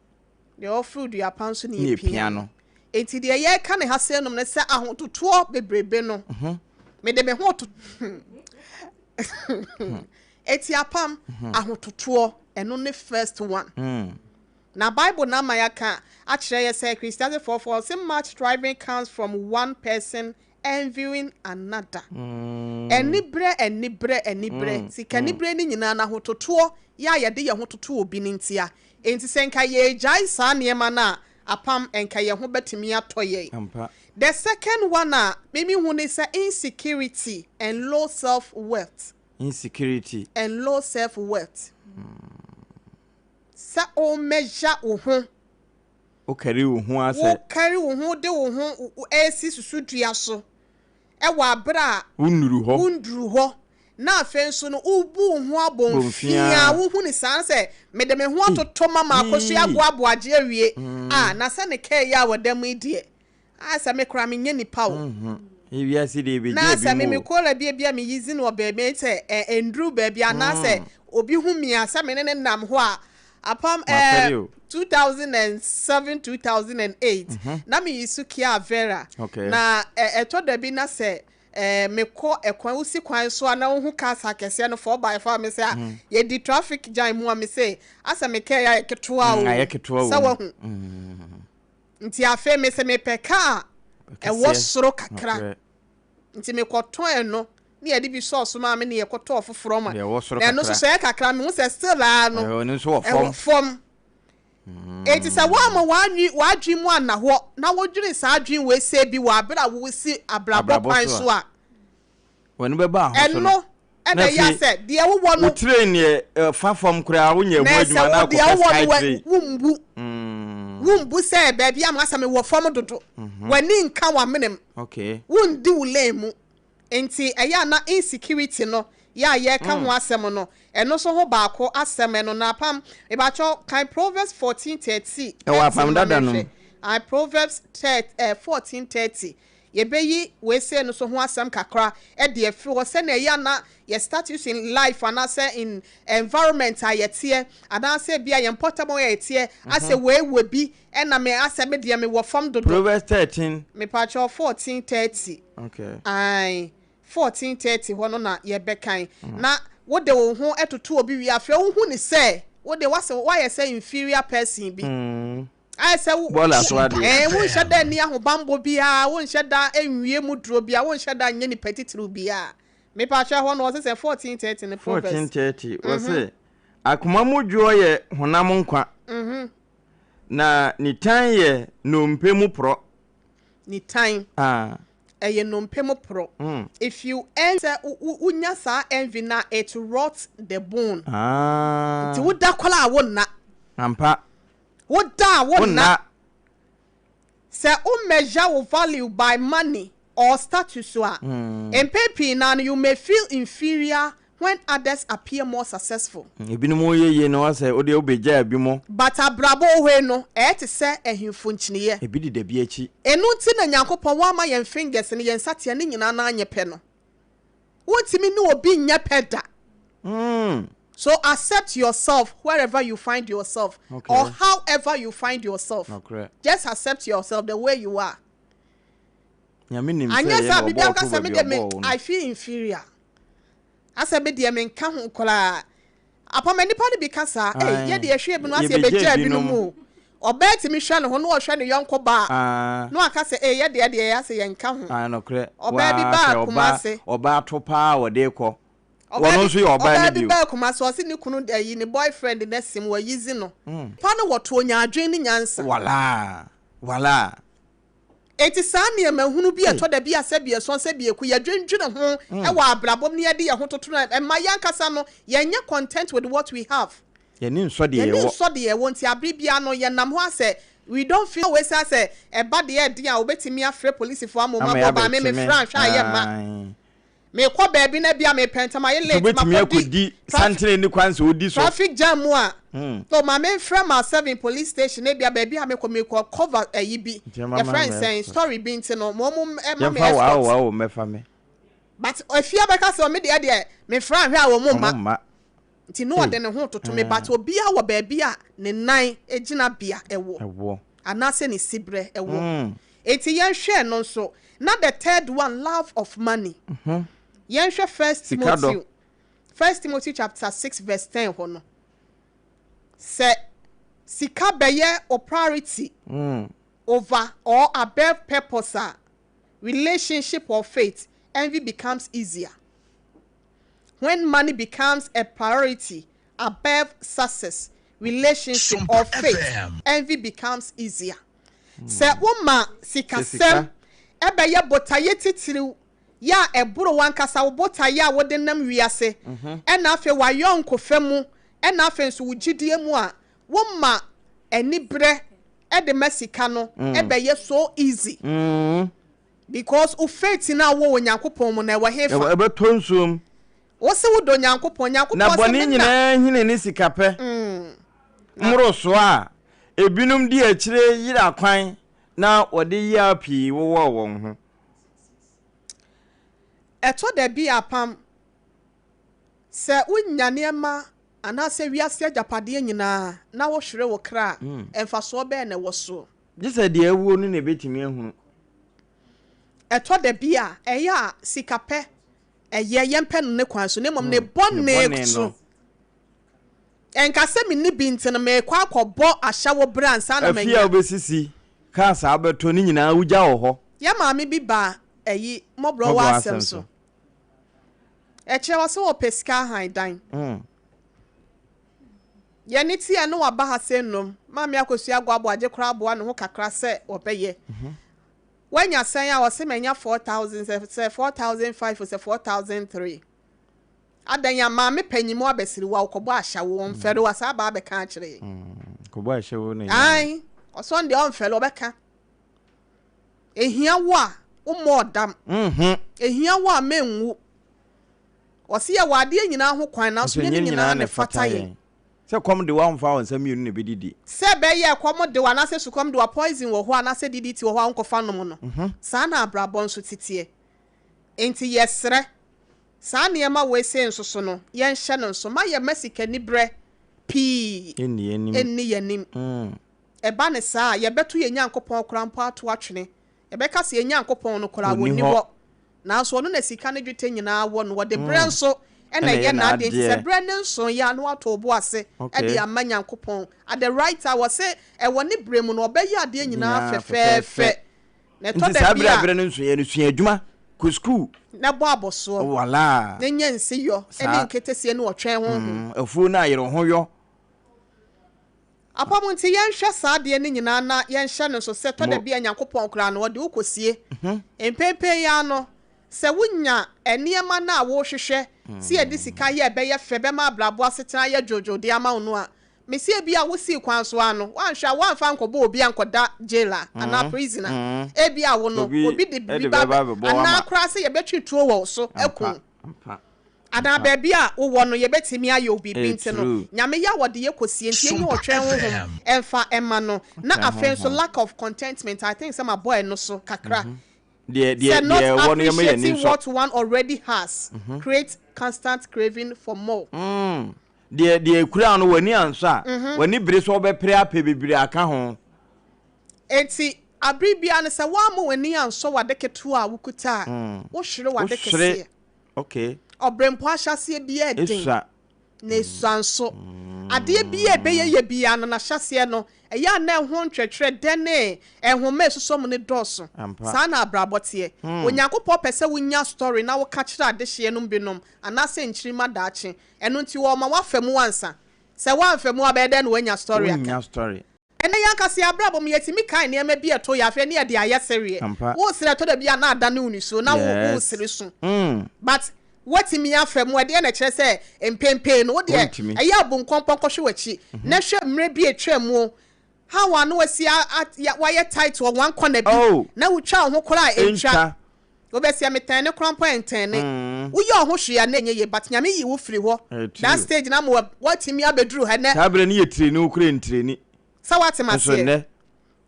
Deɛ ɔforo dua pa nso ne yɛpia no. Enti deɛ yɛreka ne ha sei nom ne sɛ ahototoɔ bebrebe no, mede me ho to Eti apam, ahototoɔ, ɛno ne first one. Na Bible no ama yɛaka akyerɛ yɛ sɛ Ecclesiastes 4:4 ɔse much striving comes from one person envying another. Anibrɛ, anibrɛ, anibrɛ, sikanibrɛ no nyinaa no ahototoɔ yɛ a yɛde yɛn ho toto obi no ntia. Enti sɛ nka yɛgyae saa nneɛma no a, apam, nka yɛn ho bɛtumi atɔ yɛn. The second one a me mehu ne sɛ insecurity and low self worth. Insecurity. And low self worth. Sɛ wo measure wo ho. Wo kari wo ho ara sɛ. Wo kari wo ho de wo ho resi susudua so wɔ abere a. Wo nnuru hɔ. Wo nnuru hɔ. Na afei nso no wo bu wo ho abɔnfiaa, wo hu no saa sɛ mede me ho atoto ma makɔsua aboaboagye awie a, na sɛ ne kaa yi a wɔda mu yi deɛ. Ayɛ sɛ me koraa menyɛ nipa o. Ewiase deɛ ebegye Na ebi sɛ me mu me o. kola bi ebi a me yi zin wɔ baabi sɛ ɛ ɛnduru baabi anaasɛ obi hu me a sɛ me ne ne nam hɔ a apam Mafɛre ɛɛ o. 2007 2008 na me yi so Kia Vera Okay. na ɛ ɛtɔ da bi na sɛ ɛɛ mekɔ ɛkwan wosi kwan so a na wohu cars akɛseɛ no 4 by 4 a me sɛ a yɛdi traffic jam mu a me se asɛ me kaa yi ayɛ ketewa o Ayɛ ketewa sɛ wɔ mu. wahu. Nti afei mese mepɛ kaa a ɛwɔ soro kakra. Nti mekɔtɔn ɛno ne yɛde bi sɔɔ so maa me ne yɛkɔtɔɔ foforɔ ma. Na ɛno nso sɛ ɛyɛ kakra mehu sɛ still ara no ɛwɔ fam. Enti sɛ woamma w'adwene mu anna hɔ na wodwene saa adwene wei sɛ bi wɔ abere a woresi abrabɔ kwan so a, W'ani bɛba ho so no. Ɛno na ɛyɛ a sɛ deɛ wowɔ no. Wo train deɛ ɛfa fam koraa wonyɛ ho adwuma na akɔpɛ sky train. Na sɛ wo deɛ wowɔ no wombu. Wombu sɛ baabi a masɛ mewɔ fam dodo. W'ani nka w'amena mu. Okay. Wondi wo lane mu. Nti ɛyɛ a na insecurity no yɛ a yɛreka ho asɛm no, ɛno nso ho baako asɛm ɛno no apam. Mebakyɛw kan Proverbs 14:30. Ɛwɔ apam dada no mu. Proverbs 14:30. Yɛbɛyi wei sei no nso ho asɛm kakra de afiri hɔ sɛnea ɛyɛ a na yɛ status in life anaasɛ in environment a yɛteɛ anaasɛ ebia yɛn mpɔtam a yɛteɛ asɛ wei wɔ bi ɛna me asɛ me deɛ mewɔ fam dodo. Proverbs 13. Mepakyɛw 14:30. Okay. Ae, 14:30 hɔ no na yɛbɛkan. Na wode wo ho toto obi wie a, afei wohu ne sɛ wode wasɛ woayɛ sɛ inferior person bi. Ayɛ sɛ wo, Bɔɔla so adeɛ. ɛɛ, wonhyɛ da nni ahobammɔ biara, wonhyɛ da nwie mu duro biara, wonhyɛ da nyɛ nipa titiriw biara. Mepakyɛ hɔ no, wɔse sɛ 14:30 no Proverbs. 14:30, wɔse, mhm. Akoma mu dwoɔ yɛ honam nkwa, na nitan yɛ nnompe mu porɔ. Nitan. Ah. Ɛyɛ nnompe mu porɔ. If you envy, sɛ wonya saa envy no a, it rots the bone. Ah. Nti woda koraa a wonna. Ampa. Woda a wonna. Wonna. Sɛ wo measure wo value by money or status a, mpɛn pii no ara no you may feel inferior when others appear more successful. Ebinom reyɛ yie no woasɛ wodeɛ wobɛgyaa binom. But abrabɔ wɔ hɔ yi no ɛyɛ te sɛ ahemfo nkyiniiɛ. Ebi deda bi akyi. Ɛno nti na Nyankopɔn wamma yɛn fingers no, yɛn nsateaa no nyinaa no anyɛ pɛ no. Wontumi ne obi nyɛ pɛ da. So accept yourself wherever you find yourself or however you find yourself. Just accept yourself the way you are. Nyame nim sɛ Anyɛ ɛyɛ saa na biribi ɔbɔɔ aka to sɛ me baabi deɛ me ɔbɔɔ wo no. I feel inferior. Asɛ me deɛ menka ho koraa. Apam nnipa no bi ka saa. Ei, yɛ deɛ yɛhwɛ ebinom asɛ Yɛbɛgya yɛbɛgya ebinom ebinom. o. Ɔbaa tumi hwɛ ne ho na ɔhwɛ ne yɔnko baa Ah. na waka sɛ ei yɛ deɛ deɛ yɛ asɛ yɛnka ho. Ah, nokorɛ. Ɔbaa bi Waa, baa sɛ ɔbaa, Kumase. ɔbaa to paa a wɔde kɔ. Ɔbaa Wɔno bi nso yɛ ɔbaa ɔbaa no bi bio. baa Kumase ɔse ne kunu ayi ne boyfriend no asim wayizi no. Pa no wɔto onya adwene ne nyansa. Walaa, walaa. Enti saa nneɛma hunu bi a ɛtɔ da bi a sɛbi ɛsɔn sɛbi ɛku, yɛdwendwene ho wɔ abrabɔ mu na yɛde yɛn ho toto no a, ɛma yɛn ankasa no yɛnyɛ content with what we have. Yɛn ani nsɔ deɛ Yɛn ani yɛwɔ. nsɔ deɛ yɛwɔ nti abere biara no yɛnam hɔ asɛ we don't feel wei saa sɛ ɛba deɛ ɛden a wɔbɛtumi afrɛ polisifoɔ ama wɔn Ama abɔ baa me yɛabɛkye me. mefrɛ anhwɛ a yɛmma. Ae. Mekɔ baabi na ebia mepɛ ntɛm ayɛ Nti late wobɛtumi makɔdi akɔdi traffic santene ne kwan sɛ wodi so. traffic jam mu a, so ma memfrɛ ma 7 police station na ebia baabi a mekɔ mekɔ cover ayi bi, Nti ɛma yɛfrɛ ma no me sɛn, escort. story bi nti no ma wɔn ma me Yɛmfa wo escort. awo awo mmɛfa me. But efie bɛka sɛ me deɛ deɛ mefrɛ anhwɛ a wɔn Wɔn mma. mma. Nti na Ei. ɔde ne ho toto me but obiara wɔ baabi a ne nan gyinabea wɔ Ɛwɔ. anaasɛ ne siberɛ wɔ. Enti yɛnhwɛ ɛno nso. Na the third one, love of money. Yɛnhwɛ First Sika dɔ. Timothy, First Timothy chapter 6 verse 10 hɔ no. Sɛ sika bɛyɛ wo priority over or above purpose a, relationship or faith, envy becomes easier. When money becomes a priority above success, relationship or faith, envy becomes easier. Sɛ woma sikasɛm bɛyɛ botaeɛ titiriw yɛ a ɛboro w'ankasa wo botaeɛ a wode nam wiase ɛna afei w'ayɔnkofa mu ɛna afei nso wo gyidie mu a, woma aniberɛ de ma sika no bɛyɛ so easy. Because wo faith no a wowɔ wɔ Nyankopɔn mu no ɛwɔ hefa? Ɛbɛtɔ nsuo mu. Wose wodɔ Nyankopɔn, Nyankopɔn Na se bɔne me na. nyinaa hini ne sikapɛ mmorosoɔ a ebinom di akyire yera kwan na wɔde yea pii wowɔ wɔn ho. Ɛtɔ da bi a Pam, sɛ wonya nneɛma anaasɛ wiase agyapadeɛ nyinaa na wohwere wo kra a, mfasoɔ bɛn na ɛwɔ soɔ? Gye sɛ deɛ awuo no na ɛbɛtumi ahunu. Ɛtɔ da bi a, ɛyɛ a sikapɛ ɛyɛ, yɛmpɛ no ne kwan so, na mmom ne Ne bɔne bɔne so. no. Ɛnka sɛ menni bi nti no, merekɔ akɔbɔ ahyɛwo berɛ ansa na Afie a manya. wobɛsisi, cars a wobɛtɔ, ne nyinaa wogya wɔ hɔ. Yɛn maame bi baa ayi, mmɔborɔwa Mmɔborɔwa asɛm asɛm so. so. Ɛkyerɛ wɔ sɛ wɔpɛ sika ahan dan. Yɛn ne teɛ no waba ha sɛ nnum. Maame Akosua Agoaboagye koraa aboa ne ho kakra sɛ wɔbɛyɛ. Wanya sɛn a ɔse manya 4000 sɛ sɛ 4005 o sɛ 4003. Adɛn a maame panyin mu abɛsiriwa ɔkɔbɔ ahyɛwo ɔmfɛre wa saa baa bɛka akyerɛ yɛn. Kɔbɔ ahyɛwo na ɛnya. Ae ɔsɔn deɛ ɔmfɛre ɔbɛka. Ehia wo a wommɔ ɔdam. Ehia wo a menwu. Ɔse yɛwɔ adeɛ nyinaa ho kwan nanso nyɛ ne nyinaa na ɛfata yɛn. Sɛ kɔm de wo a womfa wo nsa mmienu na ɛbɛdidi. Sɛ ɛbɛyɛ kɔm de wo anaasɛ sukɔm de wo a poison wɔ hɔ anaasɛ DDT wɔ hɔ a wonkɔfa nom no. Saa na abrabɔ nso teteɛ. Enti yɛsrɛ, saa nneɛma wei sei nso so no, yɛnhyɛ no nso. Mma yɛmma sikaniberɛ pii nni yɛn anim. Ɛba no saa a, yɛbɛto yɛn Nyankopɔn koraa mpo ato atwene. Yɛbɛka sɛ yɛn Nyankopɔn no koraa, ɔnni hɔ. Nanso ɔno na sika ne dwetɛ nyinaa wɔ no, ɔde berɛ nso na ɛyɛ n'adeɛ. Nti sɛ berɛ no nsoeɛ a, na wato wo bo ase de ama Nyankopɔn. At the right time, wɔse ɛwɔ ne berɛ mu no, ɔbɛyɛ adeɛ nyinaa fɛfɛɛfɛ. Na ɛtɔ Nti da saa bi berɛ a a. berɛ no nsoeɛ no, sua adwuma. Kɔ sukuu. Na bɔ abɔsoɔ. Walaa. Na nya nsiyɔ ne nketesie ne ɔtwɛn honhom. Afuo no a yere ho yɔ. Apam nti yɛnhwɛ saa adeɛ no nyinaa na yɛnhyɛ no nso sɛ tɔ da bi a Nyankopɔn koraa no ɔde wo kɔsie. Mpenpen yi ara no sɛ wonya nneɛma no a worehwehwɛ sɛ yɛde sika yɛ ɛbɛyɛ fɛ bɛma abrabɔ asetena ayɛ dwoodwoo de ama wo no a, mese ebia wosii kwan so ara no woanhwɛ a woamfa ankɔbɔ obi ankɔda jail a anaa prison a ebia wo no obi de biribi ba anaa koraa sɛ yɛbɛtwe tuo wɔ wo so aku wo. Anaa baabi a wowɔ no yɛbɛtumi ayɛ wo biribi nti no, Nyame yɛ a wɔde yɛ kɔsie nti yɛnyɛ ɔtwɛn honhom mfa mma no. Na afei nso lack of contentment, I think sɛ mabɔ ɛno so kakra. Sɛ not appreciating what one already has creates constant craving for more. Deɛ deɛ ekura no w'ani ansɔ a, w'ani bere sɛ wobɛpere apɛ bebree aka ho. Enti abere biara no sɛ woamma w'ani ansɔ w'ade ketewa a wokuta a, wohwere w'ade kɛseɛ. Okay. Ɔbrɛmpɔn ahyɛaseɛ biara yɛ den. Esua. Na esua nso. Adeɛ biara a ɛbɛyɛ yie biara no, n'ahyɛaseɛ no, ɛyɛ a na ɛho ntwerɛtwerɛ dɛ ne nhoma a ɛsosɔ mu no dɔɔso. Ampa. Saa na abrabɔ teɛ. Onyankopɔn pɛ sɛ wonya story na woka kyerɛ adehyeɛ nom binom anaasɛ nkyirimma daakye. Ɛno nti ɔrema woafa mu ansa. Sɛ woamfa mu a, bɛyɛ dɛn na woanya story aka? Wonnya story. Ɛnnɛ yɛn ankasa yɛn abrabɔ mu, yɛtumi kae nneɛma bi a ɛtoo yɛn afei ne yɛde ayɛ sereɛ. Ampa. Woresere ɛtɔ da bi a na adane wo nisuo na wo Yes. woresere su. Mm. But woatumi afa mu, ɛdeɛn na ɛkyerɛ sɛ mpenpen no, wo deɛ Wontumi. ɛyɛ a bu nkɔmpɔ nkɔhwɛ w'akyi na hwɛ mmerɛ bi a ɛtwaa mu, how a na wasi a a ya wayɛ tight wɔ one corner bi Oh. na wotwa wo ho koraa a ɛntwa. Ɛntwa. Wobɛseɛ me tɛn ne koraa mpo ɛntɛne. Woyɛ wo ho hwee a na ɛnyɛ yie but Nyame yii wo firi hɔ Ɛyɛ that true. stage no ama woatumi abɛduru ha nɛ. Saa berɛ no yɛ tireni wo koraa ntireni. Sɛ woate Nso maseɛ. nnɛ.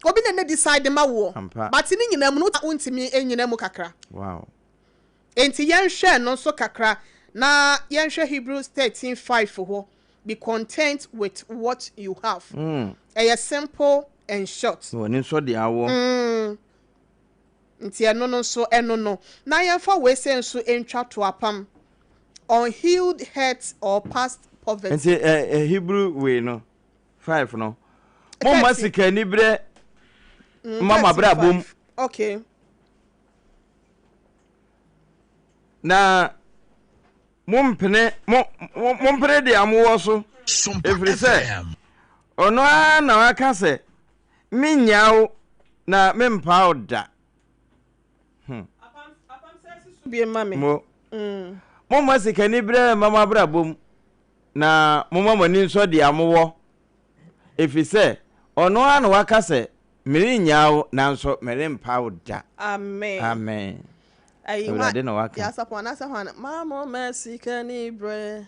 Obi na na decide ma woɔ. Ampa. But ne nyinaa mu no wontumi nnyina mu kakra. Wow. Enti yɛnhwɛ ɛno nso kakra na yɛnhwɛ Hebrews 13:5 hɔ, be content with what you have. Ɛyɛ simple and short. Na w'ani nsɔ deɛ awɔ. Mm. Nti ɛno no nso ɛno no. Na yɛmfa wei sei nso ntwa to apam. Unhealed hurt or past poverty. Nti ɛ ɛ Hebrew wei no 5 no. Momma sika aniberɛ mma mo abrabɔ mu. Okay. Na mompene mo mo mompene deɛ mowɔ so, ɛfiri sɛ ɔno ara na waka sɛ, Mennyaa wo na merempa wo da. Hmm. Mo, momma sikaniberɛ mma mo abrabɔ mu, na momma mo ani nsɔ deɛ mowɔ, ɛfiri sɛ ɔno ara na waka sɛ, Merennyaa wo, nanso merempa wo da. Amen. Amen. Ayi, Awurade na waka. Yasapɔn anaasɛ hwan? Ma mo mma sikaniberɛ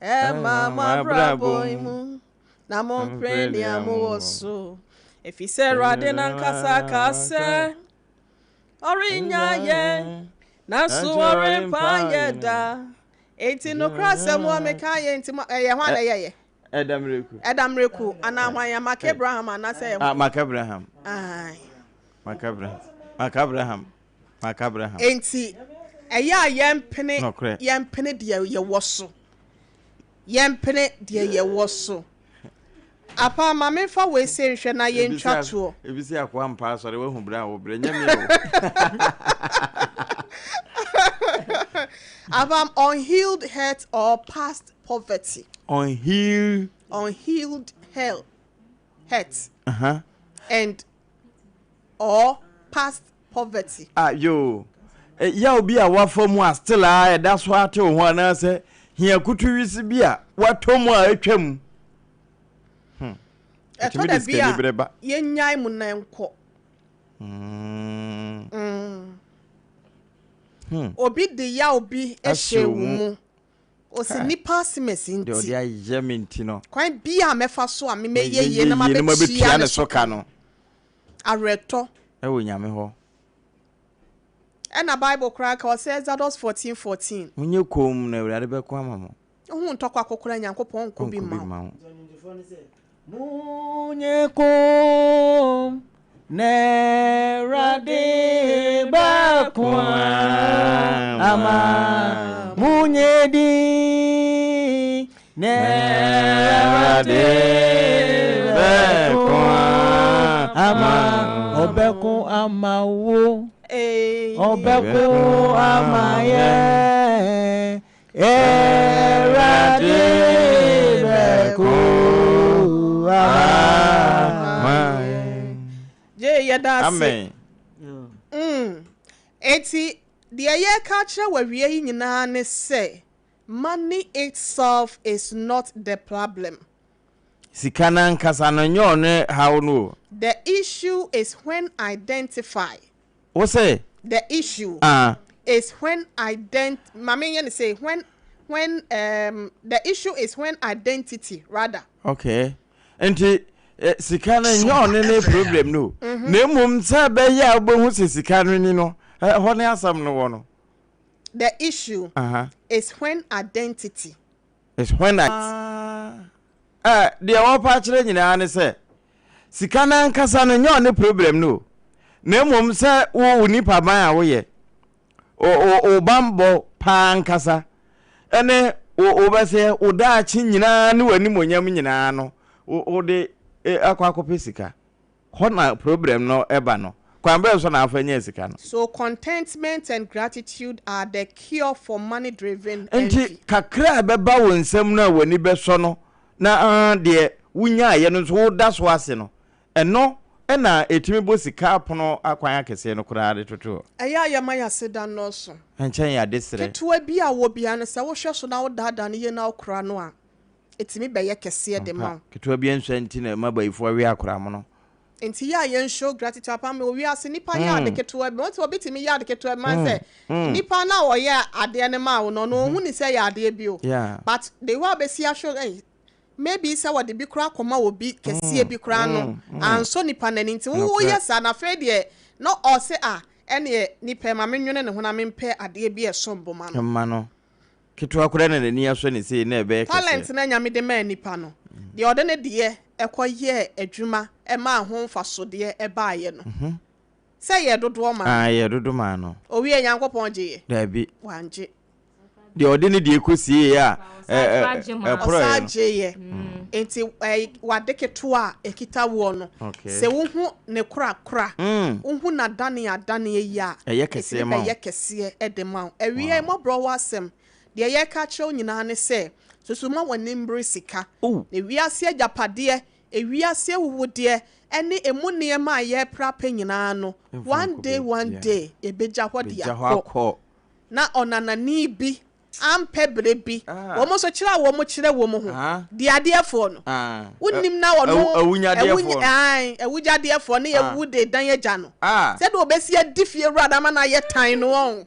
mma mo abrabɔ mu. Na mompere nea mowɔ so, efisɛ Awurade n'ankasa ka sɛ, Ɔrennya yɛn, nanso ɔrempa yɛn da. Enti nokorɛ asɛm a meka yɛ nti, ɛyɛ hwan na ɛyɛeɛ? Ɛda Miraku. Ɛda Miraku anaa hwan ya? Mark Abraham anaasɛ ɛyɛ hwan? Ah, Mark Abraham. Aye. Mark Abraham. Mark Abraham. Mark Abraham. Enti ɛyɛ a yɛmpene yɛmpene deɛ yɛwɔ so. Yɛmpene deɛ yɛwɔ so. Apa, ma memfa wei sei nhwɛ na yɛntwa toɔ. Ebi sɛ akoa mpa asɔre wahu berɛ a wobrɛ nyɛ me o. Apam, unhealed hurt or past poverty. Unhealed. Unhealed hell, hurt. Uh -huh. And or past poverty. Ah yoo, yaw bi a wafa mu a still a ɛda so ara te wo ho anaasɛ hia kutuwisi bi a watɔ mu a atwa mu. Hmm. Ɛtɔ Ɛtumi da de bi a sikanibere ba. yɛnnyae mu na ɛnkɔ. Mm. Hmm. Obi de yaw bi Ahyɛ hyɛ wo wo mu. mu. Ɔsi nnipa asemasi Deɛ ɔde nti. ayɛ me nti no. Kwan bi a mɛfa so a me mɛyɛ Mɛyɛ yie na yie na mabɛtua mabɛtua ne ne so so ka ka no. no. Awerɛtɔ. Wɔ Nyame hɔ. Ɛna Bible koraa ka, ɔsɛ Exodus 14, 14. Monyɛ komm na Awurade bɛko ama mo. Wohu ntɔkwa ko koraa Nyankopɔn nko bi Ɔnko bi mma wo. mma wo. Nnwomtofoɔ no sɛ, Monyɛ komm na Awurade bɛko ama Monyɛ dinn Na Awurade bɛko ama, ɔbɛko ama wo, Ɔbɛko ama yɛn. Awurade bɛko ama yɛn. Gye yɛda ase. Amen. Enti deɛ yɛreka akyerɛ wɔ awia yi nyinaa ne sɛ money itself is not the problem. Sika no ankasa no nyɛ ɔno haw no o. The issue is when identify. Wo se? The issue Ah. is when ident ma me nyɛ no sei when when um, the issue is when identity rather. Okay. Nti eh, sika no nyɛ ɔno ne problem no o. Na mmom sɛ ɛbɛyɛ a wobɛhu sɛ sika no ni no, ɛhɔ ne asɛm no wɔ no. The issue Aha. is when identity. Is when I. Eh, deɛ wɔpa akyerɛ nyinaa ne sɛ, sika no ankasa no nyɛ ɔne problem no o, na mmom sɛ wo wo nipa ban a woyɛ, wo wo wo banbɔ paa ankasa, ɛne wo wobɛsɛ wo daakye nyinaa ne w'animonyam nyinaa no, wo wode akɔ akɔpɛ sika. Hɔ na problem no ba no. Kwan bɛn so na afa nyaa sika no? So contentment and gratitude are the cure for money driven Nti envy. kakra a ɛbɛba wo nsam no a w'ani bɛsɔ no na deɛ wonyaeɛ no nso woda so ase no, ɛno na ɛtumi bɔ sika apono akwan akɛseɛ no koraa de toto hɔ. Ɛyɛ a yɛma yɛn aseda nnɔɔso. Nkyɛn yɛ adesrɛ. Ketewa bi a wɔ biara no, sɛ wohwɛ so na wodaadaa no yie na wokora no a, ɛtumi bɛyɛ kɛseɛ de ma Ampa, wo. ketewa bi ansua nti na ɛma bayifoɔ we akoramono. Nti yɛ a yɛn show gratitude apa ma wiase nipa yɛ ade ketewa bi wɔn ti obi tumi yɛ ade ketewa bi ma sɛ nipa na ɔyɛ adeɛ no maa wo no ɔno ohun ni sɛ yɛ adeɛ bi o but the way a bɛsi ahwɛ ɛy maybe sɛ wɔde bi koraa kɔma obi kɛseɛ bi koraa no ansɔ nipa n'ani nti wo yɛ saa na afei deɛ na ɔse a ɛneɛ nipa ma me nwene ne ho na mempɛ adeɛ bi a ɛsom bo ma no. Ma no. Ketewa koraa na n'ani asɔ ne sei na ɛbɛyɛ kɛseɛ. Talent no a Nyame de maa nipa no, deɛ ɔde ne deɛ kɔ yɛɛ adwuma maa ho mfasodeɛ baeɛ no, sɛ ɛyɛɛ dodoɔ maa no? Aane, ɛyɛɛ dodo maa no. Ɔwieɛ Nyankopɔn gyeeɛ? Daabi. Wangye. Deɛ ɔde ne deɛ kɔ sieeɛ a ɛporɔeɛ no. Ɔsan gyeeɛ. Nti w'ade ketewa a ɛkita woɔ no, sɛ wohu ne korakora, wohu n'adaneadaneɛ yi a, ɛtumi bɛyɛ kɛseɛ de ma wo. Awieɛ, mmɔborɔ wɔ asɛm. Deɛ yɛreka akyerɛ wo nyinaa ne sɛ, susu ma w'ani mmere sika. Na wiase agyapadeɛ, ewiase ahuhudeɛ, ne emu nneɛma a yɛrepra apɛ nyinaa no, one day, one day, yɛbɛgya hɔ de akɔ. Na ɔnanani bi ampɛ berɛ bi, wɔn nso kyerɛ a wɔn kyerɛ wɔn ho, deɛ adeɛfoɔ no, wonim na ɔno, awugyadeɛfoɔ ne yɛwu de dan agya no, sɛdeɛ ɔbɛsi adi fie wura no ama no ayɛ tan no wɔn.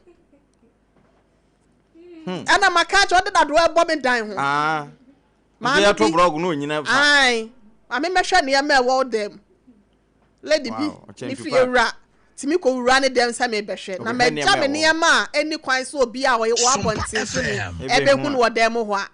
Ɛna maka akyerɛ ɔde dadoɔ ɛbɔ me dan ho. Maame bi, maame mɛhwɛ nneɛma ɛwɔ wo dan mu. Lady bi, ne fie wura tumi kɔ wura ne dɛm sɛ mebɛhwɛ na magya me nneɛma a ɛnni kwan sɛ obi a ɔwɔ abɔnten so ni ɛbɛhu no wɔ dan mu hɔ a.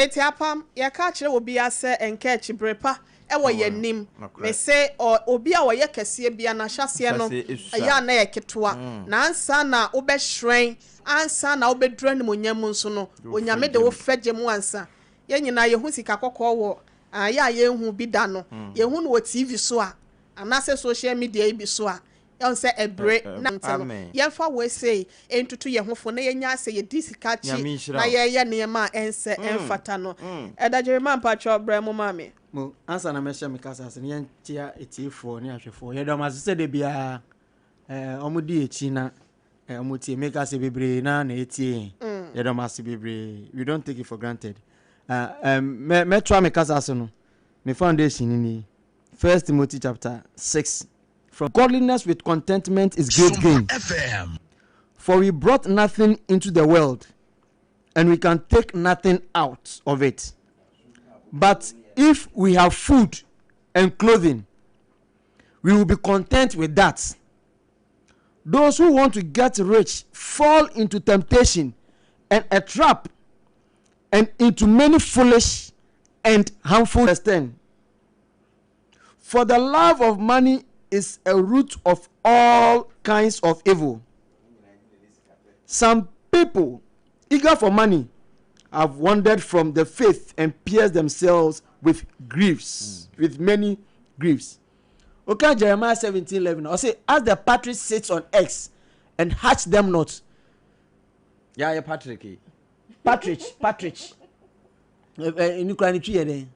Enti apam, yɛka kyerɛ obiara sɛ ɛnka akyi bere pa wɔ yɛn anim. Mese obi a ɔyɛ kɛseɛ biara n'ahyɛaseɛ no ɛyɛ a na ɛyɛ ketewa, na ansa na wobɛhyerɛn, ansa na wobɛduru animuonyam mu nso no, Onyame de wo fɛ gye mu ansa. Yɛn nyinaa yɛhu sika kɔkɔɔ wɔ Ayɛ a yɛnhu bi da no, yɛhu no wɔ TV so a, anaasɛ social media yi bi so a, yɛhu sɛ ɛbere na nti no, yɛmfa wei sei ntutu yɛn ho fo na yɛnyae sɛ yɛdi sika akyi na yɛyɛ nneɛma a ɛnsɛ ɛmfata no. Ɛda Jeremiah mpakyɛw brɛ mo ma me. Mo, ansa na mɛhyɛ me kasa ase no, yɛnkyea atiefoɔ ne ahwɛfoɔ. Yɛda wɔn ase sɛ da biara wɔdi yɛn akyi na wɔtie. Meka sɛ bebree na na ɛtie yɛn. Yɛda wɔn ase bebree. We don't take it for granted. Mɛtoa me kasa so no, me foundation ni nie. First Timothy chapter 6. From godliness with contentment is great gain. For we brought nothing into the world, and we can take nothing out of it. But if we have food and clothing, we will be content with that. Those who want to get rich fall into temptation and a trap and into many foolish and harmful. Verse 10. For the love of money is a root of all kinds of evil. Some people, eager for money, have wandered from the faith and pierced themselves with griefs, mm. with many griefs. Woka Jeremiah 17:11 a, ɔse as the partridge sits on eggs and hatch them not. Yɛ ayɛ Patrick yi. Partridge, partridge. Ɛni kura ne twi yɛ dɛn?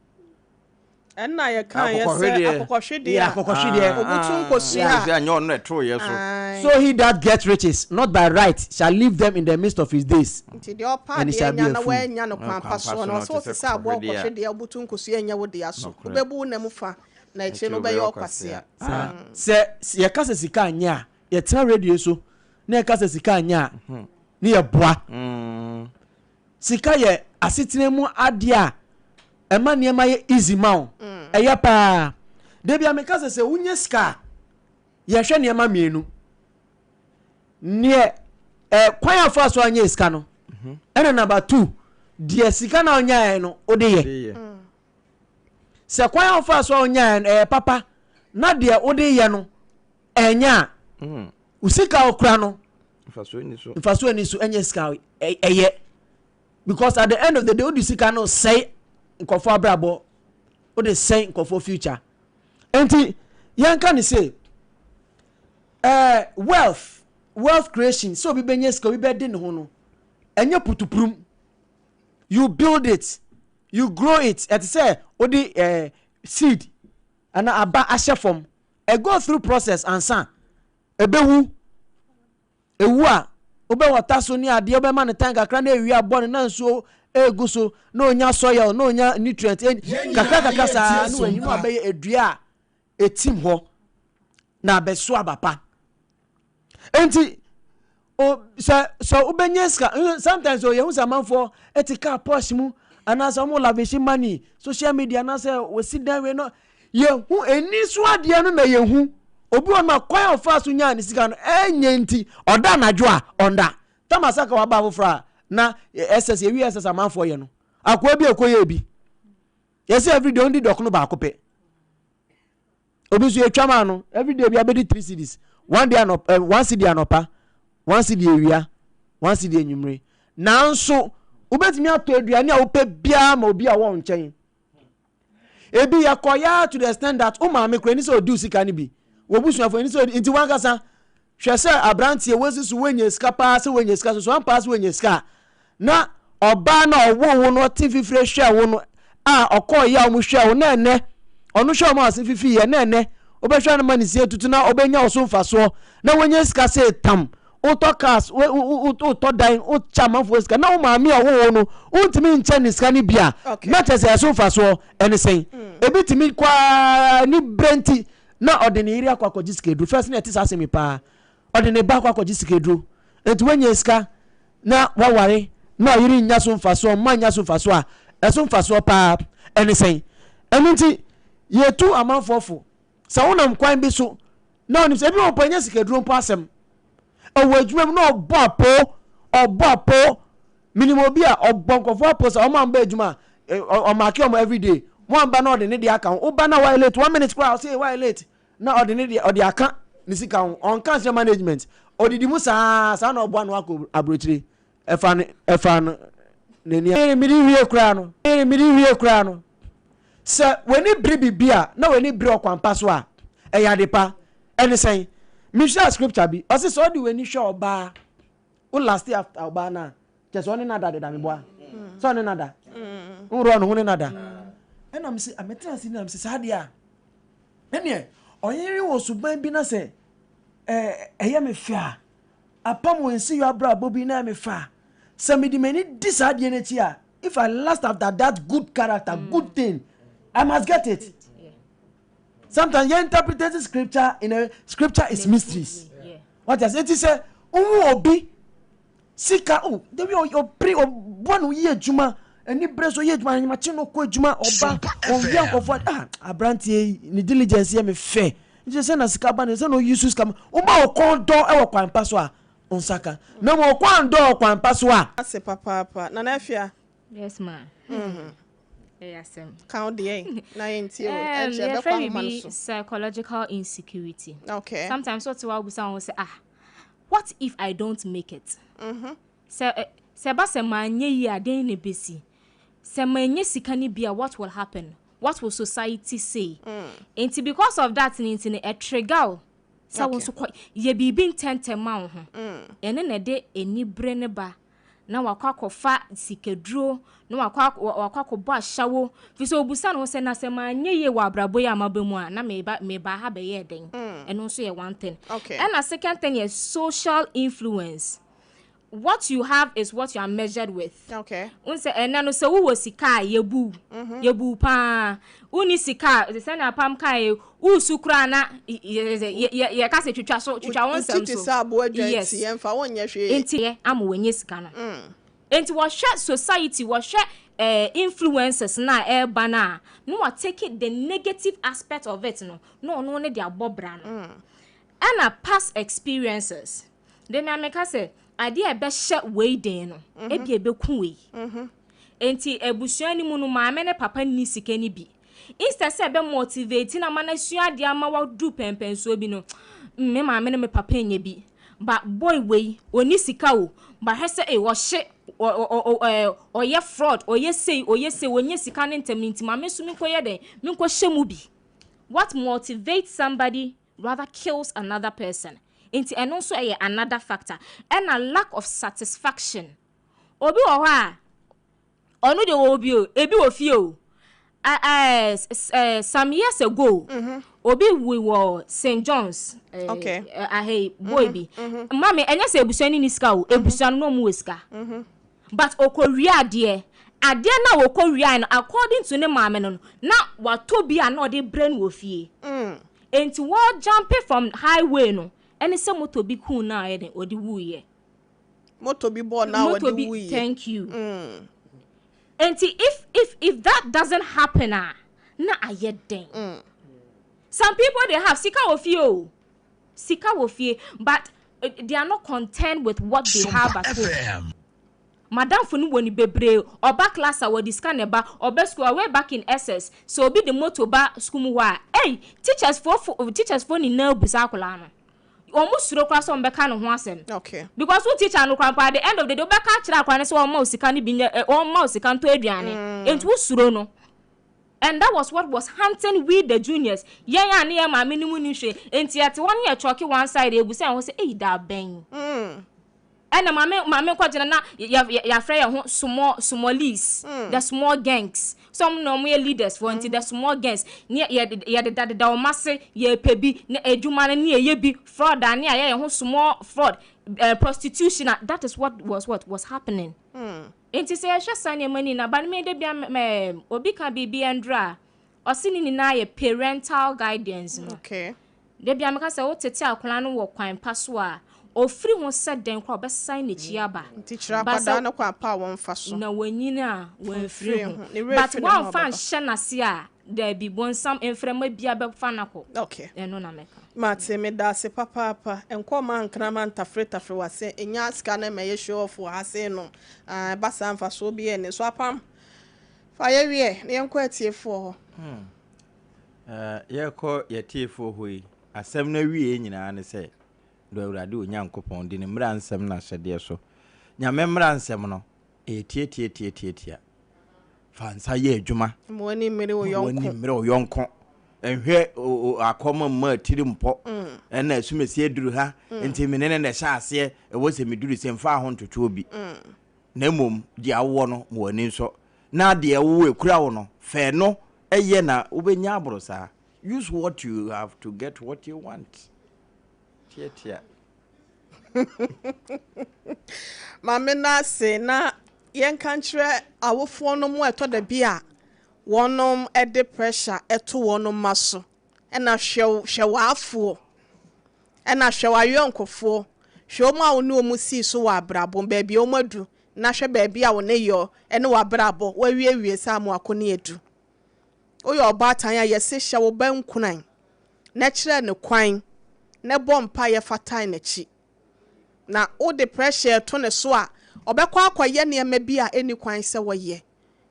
Ɛnna yɛka yɛ sɛ akokɔhwedeɛ a akokɔhwedeɛ obutu nkosua a nyɛ ɔno na ɛtoo yɛ so. So he that gets riches not by right shall leave them in the midst of his days. Nti deɛ ɔpa adeɛ nya na wannya no kwan pa soɔ no, ɔsɛ wote sɛ aboa ɔkɔhwedeɛ a obutu nkosua nyɛ wo dea so. Wobɛbu wo nna mu fa, na akyire no wobɛyɛ ɔkwasea. Sɛ yɛka sɛ sika anyɛ a, yɛtena radio so na yɛka sɛ sika anyɛ a, ne yɛboa. Sika yɛ asetena mu adeɛ a ɛma nneɛma yɛ easy ma wo. Ɛyɛ paa. Da bi a meka sɛ sɛ wonya sika a, yɛhwɛ nneɛma mmienu. Neɛ eh, kwan a fa so anyɛ sika no, ɛna number two, deɛ sika na ɔnyaeɛ no wode yɛ. Sɛ kwan a wofa so a wonyaeɛ no ɛyɛ papa na deɛ wode yɛ no ɛnyɛ a, wo sika a wokura no mfasoɔ ani so ɛnyɛ sika ɛyɛ because at the end of the day wode sika no sɛe nkɔfoɔ abrabɔ wode sɛe nkɔfoɔ future nti yɛnka ne sɛ wealth wealth creation sɛ obi bɛnya sika obi bɛde ne ho no ɛnyɛ putupurum you build it you grow it ɛte sɛ wode seed ana aba ahyɛ fam ɛ go through process ansa ɛbɛwu ewu a wobɛwɔta so ne adeɛ wobɛma no tan kakra na ewia bɔ no na nsuo egu so na onya soil na onya nutrient kakra kakra saa na wanyi no abɛyɛ edua a etim hɔ na abɛso aba pa nti o sɛ sɛ wobɛnya sika sometimes o yɛhu sɛ amanfoɔ ɛte car Porsche mu anaasɛ wɔn lavish money social media anaasɛ wɔsi dan wei no yɛhu ani so adeɛ no na yɛhu obi wɔ no a kwan a ɔfaa so nyaa ne sika no ɛnyɛ nti ɔda anadwo a ɔnda tama saka waba foforɔ a na ss yɛwi ss amanfoɔ yɛ no akoa bi a ɛkɔyɛ bi yɛsɛ everyday ɔndi dɔkono baako pɛ obi nso yɛtwa maa no everyday bi abɛdi three cedis one day anɔpa eh, one cedi anɔpa one cedi awia one cedi anwummere nanso wobɛtumi atɔ aduane a wopɛ biara ma obi a wɔn nkyɛn ebi yɛkɔ ya to the extent that wo maame kura ni sɛ odi sika no bi wɔ busuafo ni sɛ odi nti wankasa hwɛ sɛ aberanteɛ wosi so wonya sika paa sɛ wonya sika so so ampa sɛ wonya sika na ɔbaa na ɔwoo wo no ɔte fifire hwɛ wo no a ɔkɔɔ yɛ a wɔn hwɛ wo na ɛnɛ ɔno hwɛ wɔn a ɔse fifi yɛ na ɛnɛ wobɛhwɛ no ma ne sie tutu na ɔbɛnya ɔso mfasoɔ na wonya sika sɛ tam wotɔ cars wotɔ dan wokyɛ amanfoɔ sika na wo maame a ɔwoo wo no wontumi nkyɛ ne sika no bi a na kyɛ sɛ ɛso mfasoɔ ɛne sɛn ebi tumi kɔ ne berɛ nti na ɔde ne yere akɔ akɔgye sikaduro first na ɛte saa asɛm yi paa ɔde ne ba akɔ akɔgye sikaduro nti wanya sika na waware na ɔyere nya so mfasoɔ mma nya so mfasoɔ a ɛso mfasoɔ paa ɛne sɛn ɛno nti yɛtu amanfoɔ fo sɛ wonam kwan bi so na ɔnim sɛ ebi wɔ mpo ɛnyɛ sikaduro mpo asɛm ɔwɔ adwuma mu na ɔbɔ apo ɔbɔ apo minim obi a ɔbɔ nkurɔfoɔ apo sɛ ɔmo amba adwuma a ɔmaake ɔmo everyday mo amba na ɔde ne deɛ aka ho woba na wayɛ late one minute koraa ɔsɛ wayɛ late na ɔde ne deɛ ɔde aka ne sika ho ɔnka nkyerɛ management ɔdidi mu saa saa na ɔboa no akɔ aburokyire ɛfa no ɛfa no n'ani a mede wie koraa no mede wie koraa no sɛ w'ani bere biribi a na w'ani bere ɔkwampa so a ɛyɛ ade pa ɛne sɛn mehwɛ scripture bi ɔse sɛ ɔde w'ani hwɛ ɔbaa wo last after ɔbaa no a kyɛ sɛ ɔne nada deda meboa sɛ ɔne nada nworɔ ne ho ne nada ɛna mese ametena ase na mese saa deɛ a ɛneɛ ɔyere wɔ suban bi na sɛ ɛyɛ me fɛ a apam wɔ nsi yɔ abrabɔ bi na ɛyɛ me fɛ a sɛ mede m'ani di saa adeɛ no akyi a if I last after that good character good thing I must get it sometimes yɛn interpret scripture in a scripture is mysteries what I say ti sɛ wohu obi sika o dabi ɔpere ɔbɔ no yɛ adwuma ani bere so yɛ adwuma ahemakye no kɔ adwuma ɔba ɔwia nkɔfoɔ ah aberanteɛ yi ne diligence yɛ me fɛ nti sɛ na sika ba ne sɛ na ɔyi so sika ma woma ɔkɔn dɔ wɔ kwan pa so a ɔnsa ka na ma ɔkɔn dɔ wɔ kwan pa so a. Ase papaapa Nana Afia. Yes ma. Ɛyɛ asɛm. Ka wo deɛ na yɛntie o. Ɛkyɛ ɛbɛkɔ ahoma no so. Psychological insecurity. Okay. Sometimes wote wa wobisa wo ho sɛ ah what if I don't make it? Sɛ sɛ ɛba sɛ manyɛ yie a dɛn na ɛbɛsi? Sɛ manyɛ sika no bi a what will happen? What will society say? Nti because of that no nti no, ɛtrigger wo sɛ wo nso kɔ yɛ biribi ntɛntɛm ma wo ho. Ɛno na ɛde anibere no ba na wakɔ akɔfa sikaduro na wakɔ akɔbɔ ahyɛwo fi sɛ obusa ne ho sɛ, na sɛ manyɛ yie wɔ abrabɔ yi a maba mu a, na meba ha bɛyɛ dɛn? Ɛno nso yɛ one thing. Ɛna second thing yɛ social influence. What you have is what you are measured with. N sɛ ɛnɛ no, sɛ wowɔ sika a, yɛbu yɛbu paa. Wonni sika a, sɛnea apam kae, wosu koraa na yɛka sɛ twitwa so, twitwa wo nsɛm so. Sɛ aboa dwa nti yɛmfa wonyɛ hwee. Nti yɛ ama wɔnyɛ sika no. Nti wɔhwɛ society, wɔhwɛ influences na ɛreba no a, na wa take the negative aspect of it no na ɔno ne de abɔ bra no. Ɛna past experiences de na meka sɛ adeɛ a ɛbɛhyɛ wei den no, ebi ɛbɛku wei. Nti abusua no mu no, maame ne papa nni sika no bi. Instead sɛ ɛbɛ motivate na ama no asua adeɛ ama wadu pɛmpɛnsoɔ bi no, me maame ne me papa nyɛ bi, but boy wei ɔni sika o, but hwɛ sɛ ɔhye ɔyɛ fraud, ɔyɛ sei, ɔyɛ sei, ɔnyɛ sika ne ntɛm no, nti maame nso menkɔyɛ dɛn, menkɔhyɛ mu bi. What motivates somebody rather kills another person. Nti ɛno nso ɛyɛ another factor. Ɛna lack of satisfaction. Obi wɔ hɔ a, ɔno deɛ wɔwɔ bi o, ebi wɔ fie o. Some years ago, obi wu wɔ St John's ahei, boy bi. Maame, ɛnyɛ sɛ ebusua ni ni sika o, ebusua no na ɔmo wɔ sika, but okɔwie adeɛ na wɔkɔ no, according to ne maame no, na watɔ bi a na ɔde brɛ no wɔ fie. Nti wɔ jump from highway no, ɛne sɛ moto bi kun na ayɛ den, ɔde wuyɛ. Moto bi bɔɔ na moto wɔde bi wuyɛ. Thank you. Nti if that doesn't happen a, na ayɛ den. Some people, they have sika wɔ fie o, sika wɔ fie, but they are not content with what they have at home. Madamfo no wɔ ni bebree, ɔba class a, wɔde sika na ɛba. Ɔbɛ school a, way back in SS, so obi de moto ba school mu hɔ a, ei, teachers fo nyinaa busa akwadaa no, wɔn suro koraa sɛ wɔn bɛka ne ho asɛm because wo teacher no koraa mpo, at the end of the day, wobɛka akyerɛ akwadaa no sɛ wɔn ma wo sika no bi nyɛ wɔn ma wo sika ntɔ aduane. Nti wo suro no, and that was what was hunting we the juniors. Yɛn a ne yɛn maame no mu ni hwɛ nti yɛte hɔ ne yɛ kyɔke one side, ebusa yɛn ho sɛ, eyi da bɛn ɛna maame nkɔgyina na yɛafrɛ yɛn ho small smallies, the small gangs. Some na wɔn yɛ leaders for, nti the small gangs ne yɛ yɛdedadeda wɔn ase, yɛpɛ bi ne adwuma no ne yɛyɛ bi fraud a, ne yɛayɛ yɛn ho small fraud, prostitution a. That is what was happening. Nti sɛ yɛhwɛ saa nneɛma ni na ba no, mi de bia mɛ obi ka biribi ɛndra a, ɔsi ne nyinaa yɛ parental guidance no. De bia meka sɛ wotete akwadaa no wɔ kwan pa so a, ofiri ho sɛ dɛn koraa, ɔbɛsan n'akyi aba. Nti kyerɛ akwadaa no kwan pa a wɔmfa so. Na wɔnyini a, wɔmfiri ho. But wɔamfa nhyɛ n'ase a, daabi, bonsam mframa bia bɛfa n'akɔ. Ɛno na mɛka. Mate, meda ase papaapa. Nkɔ ma nkrama ntafretafre wase ɛnya sika no ma ɛyɛ show off wɔ ha sei no. Ɛba saa, mfasoɔ bi ɛne so. Apam fa yɛwiɛ na yɛnkɔ atiefoɔ hɔ. Yɛkɔ yɛtiefoɔ hɔ yi, asɛm no awie nyinaa ne sɛ dɔ Awurade Onyankopɔn, di ne mmara nsɛm no ahyɛdeɛ so. Nyame mmara nsɛm no ɛyɛ tiatiatiatiatia. Fa nsa yɛ adwuma. Ma w'ani mmere wo ma w'ani yɔnko. Mmere wo yɔnko. Nhwɛ akɔma mma atiri mpɔ ɛna asumasi aduru ha nti mene ne na ɛhyɛ aseɛ, ɛwɔ sɛ meduru sɛ mfa ho ntotoɔ bi, na mmom deɛ awowɔ no, ma w'ani nsɔ, na deɛ ɛwowɔ ekura wo no, fɛɛ no ɛyɛ na wobɛnya aboro saa. Use what you have to get what you want. Tiatia. Maame no ase na yɛnka nkyerɛ awofoɔ no mu a, ɛtɔ da bi a wɔnom de pressure ɛto wɔn mma so, ɛna hwɛ w'afoɔ, ɛna hwɛ w'ayɔnkofoɔ, hwɛ wɔn a wɔne wɔn sii so wɔ abrabɔ, baabi a wɔn adu, na hwɛ baabi a wɔne yɔ ɛne w'abrabɔ wɔawiewie sɛ amu akɔ ne adu. Woyɛ ɔbaatan a, yɛse hyɛ wo ba nkuran na kyerɛ ne kwan na bɔ mpa yɛ fatan n'akyi, na wode pressure to ne so a, ɔbɛkɔ akɔyɛ nneɛma bi a ɛni kwan sɛ wɔyɛ.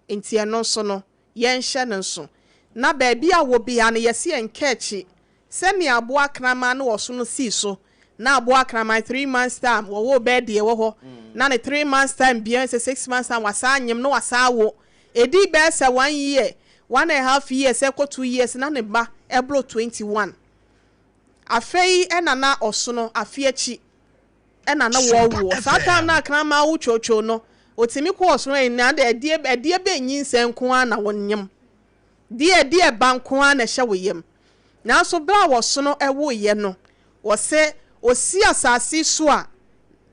Nti ɛno nso no, yɛnhyɛ no nso na baabi a wɔ bia no, yɛsi yɛn nka akyi sɛnea aboa kraman no wɔ so no sii so na aboa kraman 3 months time wɔwɔ bɛɛ deɛ ɛwɔ hɔ na ne 3 months time bia sɛ 6 months time wasaa anyem na wasaa wo, edi bɛɛ sɛ one year. 1½ years ɛkɔ 2 years na ne ba ɛboro 21. Afei ɛna na ɔsono afe akyi ɛna na wɔwoɔ saa time na akraman awo twotwo no, otimi kɔ ɔsono yi na de ɛdeɛ ɛdeɛ bɛ nyinsɛn nko ara na wɔnyam deɛ ɛdeɛ ba nko ara na ɛhyɛ wɔ yam. Nanso bere a wɔsono ɛwoeɛ no, wɔsɛ osi asase so a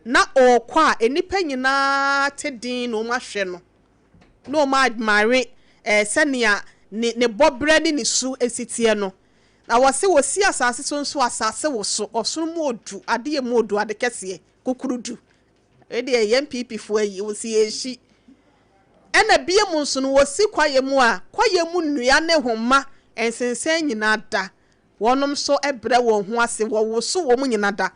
na ɔrekɔ a, nnipa nyinaa te din na wɔn ahwɛ no na wɔn admire sɛnea ne bɔberɛ ne ne su esi teɛ no. Na wɔse wɔsi asase so nso, asase wɔ so, ɔsoro mu odu, adeɛ mu odu, ade kɛseɛ kukurudu. Ɛdeɛ yɛn NPP foɔ yi wɔsi yɛhyi. Ɛna bie mu nso no, wɔsi kwaeɛ mu a, kwaeɛ mu nnua ne homa nsensɛn nyinaa da, wɔnom nso brɛ wɔn ho ase, wɔwoso wɔn nyinaa da.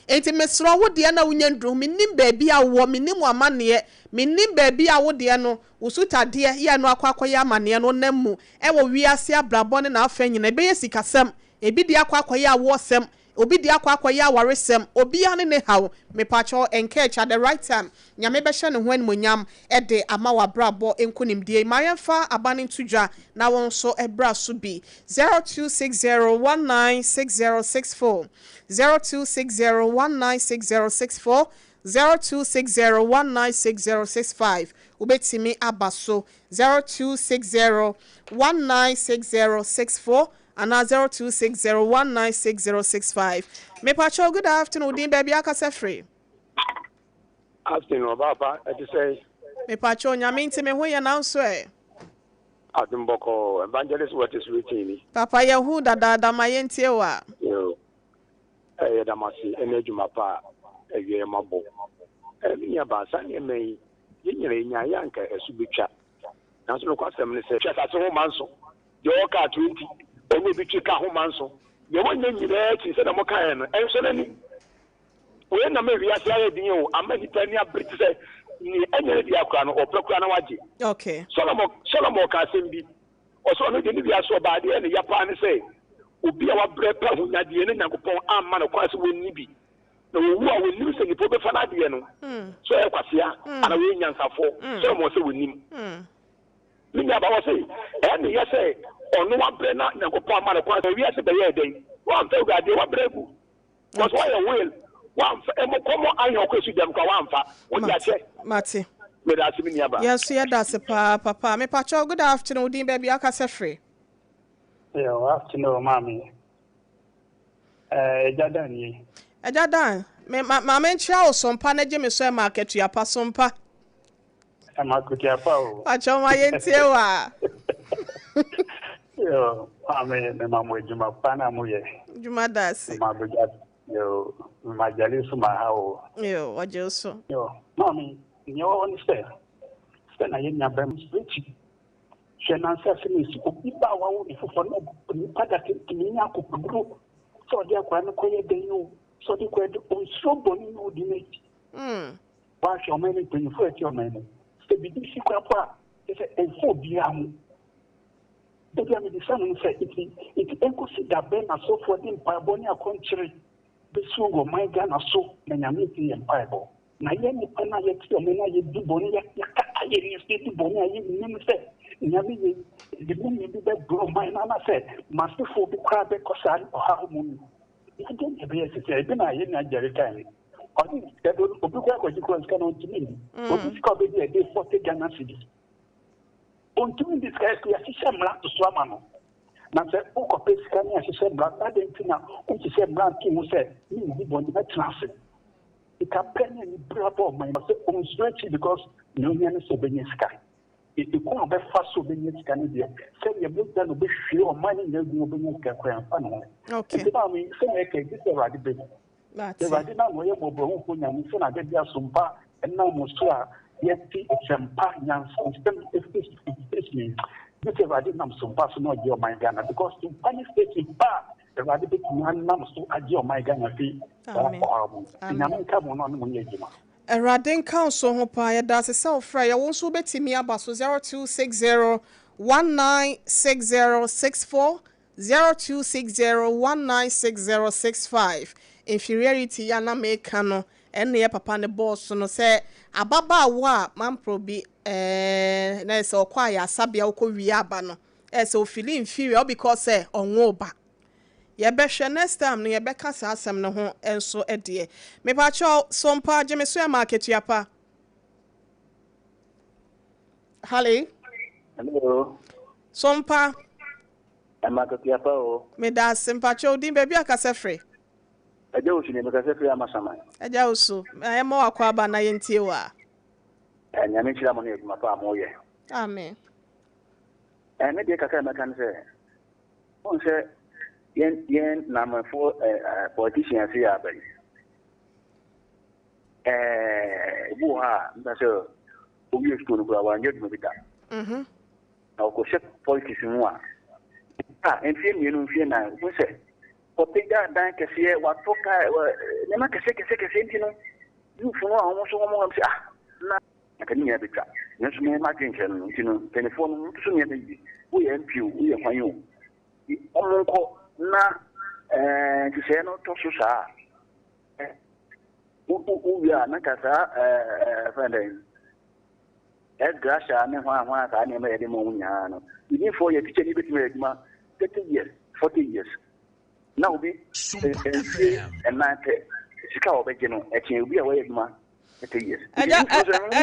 Nti mesrɛ wo deɛ na wonya nduru, menim baabi a wowɔ, menim amanneɛ, menim baabi a wo deɛ no wo sutadeɛ yɛ no akɔ akɔyɛ amanneɛ no nam mu ɛwɔ wiase abrabɔ ne n'afɛ nyinaa. Ɛbɛyɛ sikasɛm, ebi de akɔ akɔyɛ awoɔsɛm, obi de akɔ akɔyɛ awaresɛm, obiara ne ne haw. Mepakyɛw, nkɛɛkyi at the right time, Nyame bɛhyɛ ne ho animonyam ɛde ama w'abrabɔ nkonimdie. Ma yɛmfa aba no nto dwa na wɔn nso ɛbra so bi. 0260196064, 0260196064, 0260196065. Wobɛtumi aba so 0260196064 anaa 0260196065. Mepakyɛw, good afternoon. Din, baabi akasa firi? Afternoon, ɔbaapa, ɛte sɛ? Mepakyɛw, Nyame nti me ho yɛ, nanso ɛ? Adom bɔkɔɔ. Evangelist, what is waiting ni? Papa, yɛhu dadaada, ma yɛntie wo a. Yo. Ɛyɛ damase ɛne adwuma pa a ɛwiɛ mabɔ. Me nua baa, saa nneɛma yi yɛn nyina yɛnya yɛ anka ɛso bɛtwa, nanso nokwasɛm ne sɛ twa asase ho ma nso deɛ ɔwɔ kaa 20 ɔnyɛ obi twe kaa ho ma nso deɛ wɔnyɛ nyinaa akyi sɛdeɛ mokaeɛ no ɛnsɔ n'ani. Wei nam ewiase ayɛ den o, ama nipa ani abere te sɛ nea ɛnyɛ ne deɛ akora no, ɔpɛ kora na wagye. Solomon ka asɛm bi, ɔsɛ ɔno deɛ ne wiase ɔbaa adeɛ ne ya paa ne sɛ obi a wabrɛ pɛ ahonyadeɛ ne Nyankopɔn amma no kwan sɛ wɔnni bi, na wɔwu a wɔnim sɛ nipa bɛfa no adeɛ no sɛ ɔyɛ kwasea ana wɔyɛ nyansafoɔ. Solomon sɛ wɔnim ne nuaba wɔ se ɛne yɛ sɛ ɔno wabrɛ na Nyankopɔn ama no kwan sɛ wiase bɛyɛɛ dɛn, wamfa Awurade wabrɛ agu because wayɛ will, wamfa ɛmo kɔmɔ ahwɛ ɔkɔ esu dɛm kwa, wamfa wode akyɛ. Mate. Mede ase, me nuaba. Yɛn nso yɛda ase paa, papa. Mepakyɛw, good afternoon. Din, baabi akasa firi? Yo, afternoon, maame. Ɛgya Dan nie. Ɛgya Dan, me ma maame nkyerɛ wo sompa na gye me so ɛma akatua pa sompa. Ɛma akatua pa o. Pakyɛw, ma yɛntie wo a. Yo, maame, mema mo adwuma pa na moyɛ. Dwuma da ase. Mema abogya, yo, mema gyale so ma ha o. Yo, wɔgye wo so. Yo, maame, nea ɛwɔ hɔ ne sɛ na yɛn nua bɛm akyi hwɛ nansa sɛ na esi obi ba a wawo ne foforɔ na nipa da tumi nya akokoduro sɛ ɔde akwadaa no kɔyɛ dɛn o, sɛ ɔde kɔyɛ dɛn, onsuro bɔne na odi n'akyi. Wahwɛ ɔman no mpanyinfoɔ a ɛte ɔman mu sɛ biribi si kora po a, kyɛ sɛ ɛmfa obiara ho. Ebi a mebisa no sɛ nti ɛnkɔsi da bɛn na asɔfoɔ de mpaebɔ ne akɔnkyere bɛsi wɔ ɔman Ghana so na Nyame ntie yɛn mpaebɔ, na yɛn nipa no a yɛte ɔman no a yɛdi bɔne, yɛkata yɛn ani so yɛdi bɔne a yɛnnim sɛ Nyame yɛ de mu bi bɛbrɛ ɔman no anaasɛ masefoɔ bi koraa bɛkɔ saa ɔhaw mu no, yɛde ne ɛbɛyɛ sɛ ebi na yɛn nua Jerry kan no, ɔde sika do, obi koraa kɔgye koraa sika no ɔntumi nni. Obi sika ɔbɛdi ɛde 40 Ghana cedis ɔntumi ndi. Sika yɛ yɛahyehyɛ mmara to so ama no, na sɛ wokɔpɛ sika ne ahyehyɛ mmara, adɛn nti na wonhyehyɛ mmara nto ho sɛ ne nni bɔne mɛtena ase? Sika pɛ ne ani bere abɔ ɔman sɛ ɔnsuro akyi because nea ohia ne sɛ ɔbɛnya sika. Ɛkwan a ɔbɛfa so ɔbɛnya sika no deɛ, sɛdeɛ mogya na ɔbɛhwie ɔman no nyinaa gu, ɔbɛnya sika koraa mfa ne ho. Nti maame, sɛ na ɛka gye sɛ Awurade bɛmu. Awurade na ɔyɛ mmɔborɔhufoɔ Nyame sɛ na adade asompa ɛnam mo so a yɛte nsɛmpa nyansa nsɛm ɛfiri station gye sɛ Awurade nam sompa so na ɔgye ɔman Ghana, because sompa ne station pa a Awurade bɛtumi anam so agye ɔman Ghana fi saa ɔhaw mu. Nti Nyame nka mo na ɔne mo nyɛ adwuma. Awurade nka wo so ho paa. Yɛda ase sɛ wofrɛ yɛ. Wo nso wobɛtumi aba so 0260 196064, 0260 196065. Inferiority yɛ a na meka no, ɛne yɛ papa ne bɔɔso no sɛ ababaawa a mampro bi na sɛ ɔkɔ a yɛ asabea wokɔ wie aba no. Ɛsɛ ofili inferior all because sɛ ɔnwoo ba. Yɛbɛhwɛ next time no yɛbɛka saa asɛm no ho nso deɛ. Mepakyɛw, Sompa, gye me so ɛma akatua pa. Hallo. Hello. Sompa. Ɛma akatua pa o. Meda ase, mpakyɛw din baabi a kasa firi. Agya Osu ne mekasa firi Amasaman. Agya Osu, ɛma wakɔ aba na yɛntie wo a. Nyame nhyira mo ne adwuma pa a moyɛ. Amen. Me deɛ kakra a mɛka ne sɛ, wohu sɛ yɛn yɛn namɛfoɔ ɛɛ politicians yi a aba yi, ɛɛ ebi wɔ hɔ a nka sɛ owie sukuu no koraa wanyɛ adwuma bi da. Na ɔkɔhyɛ politics mu a, a mfeɛ mmienu mfeɛ nan wohu sɛ ɔpagya dan kɛseɛ watɔ kaa nneɛma kɛseɛ kɛseɛ kɛseɛ nti no youth no a wɔn nso wɔn wɔn sɛ ah na Anka ne nyinaa bɛtwa. Nanso me m'adwene nkyerɛ no no nti no, mpanimfoɔ no, montoto nneɛma yie. Woyɛ MP o, woyɛ hwan o, wɔnkɔ na ɛɛ nhyehyɛeɛ no tɔ so saa a, wowie a na nka saa ɛɛ fɛn dɛn ex gratia ne hwan hwan saa nneɛma yɛde ma wɔn nyinaa no, within 4 years, teacher ni bɛtumi ayɛ adwuma 30 years, 40 years. Na obi mfie 4 pɛ, sika a wɔbɛgye no, ɛkyɛn obi a wɔyɛ adwuma 30 years. Ɛgya, ɛ, ɛ,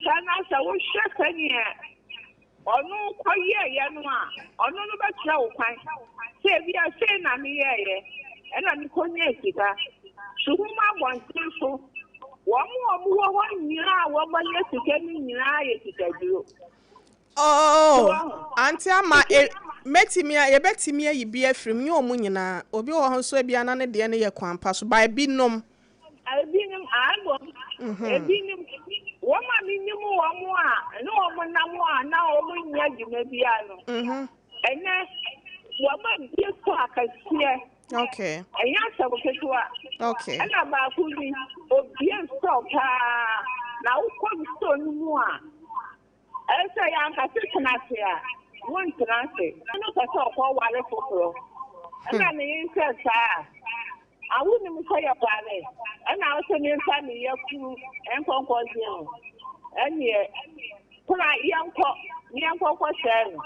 Sɛ na sɛ wohwɛ sɛdeɛ ɔno kɔyɛeɛ no a, ɔno no bɛkyerɛ wo kwan sɛ ebia sei na meyɛeɛ ɛna mekɔnyaa sika. Suhum abɔnten so, wɔn a wɔwɔ hɔ nyinaa a wɔanya sika no nyinaa yɛ sikaduro. Oh, Auntie Ama, e, mɛtumi a, yɛbɛtumi ayi bi afiri mu, nyɛ wɔn nyinaa. Obi wɔ hɔ nso ebia na ne deɛ no yɛ kwan pa so, ba ebinom. Ebinom, ae mmom, ebinom, wɔn a menim wɔn a ne wɔn nam a na wɔn nni adwuma biara no, ɛnɛ wɔn abie so akɛseɛ. Okay. Ɛnyɛ asɛm ketewa. Okay. Ɛna baako bi, obie store paa, na wokɔ store no mu a, Ɛsɛ sɛ yɛn ankasa tena ase a, wontena ase. Ɔno pɛ sɛ ɔkɔware foforɔ. Ɛna ne yere sɛ saa a, wonim sɛ yɛware. Ɛna wo sɛ memfa me yafunu nkɔ nkɔgye no. Ɛneɛ, kora yɛnkɔ ne yɛnkɔ nkɔsɛe no.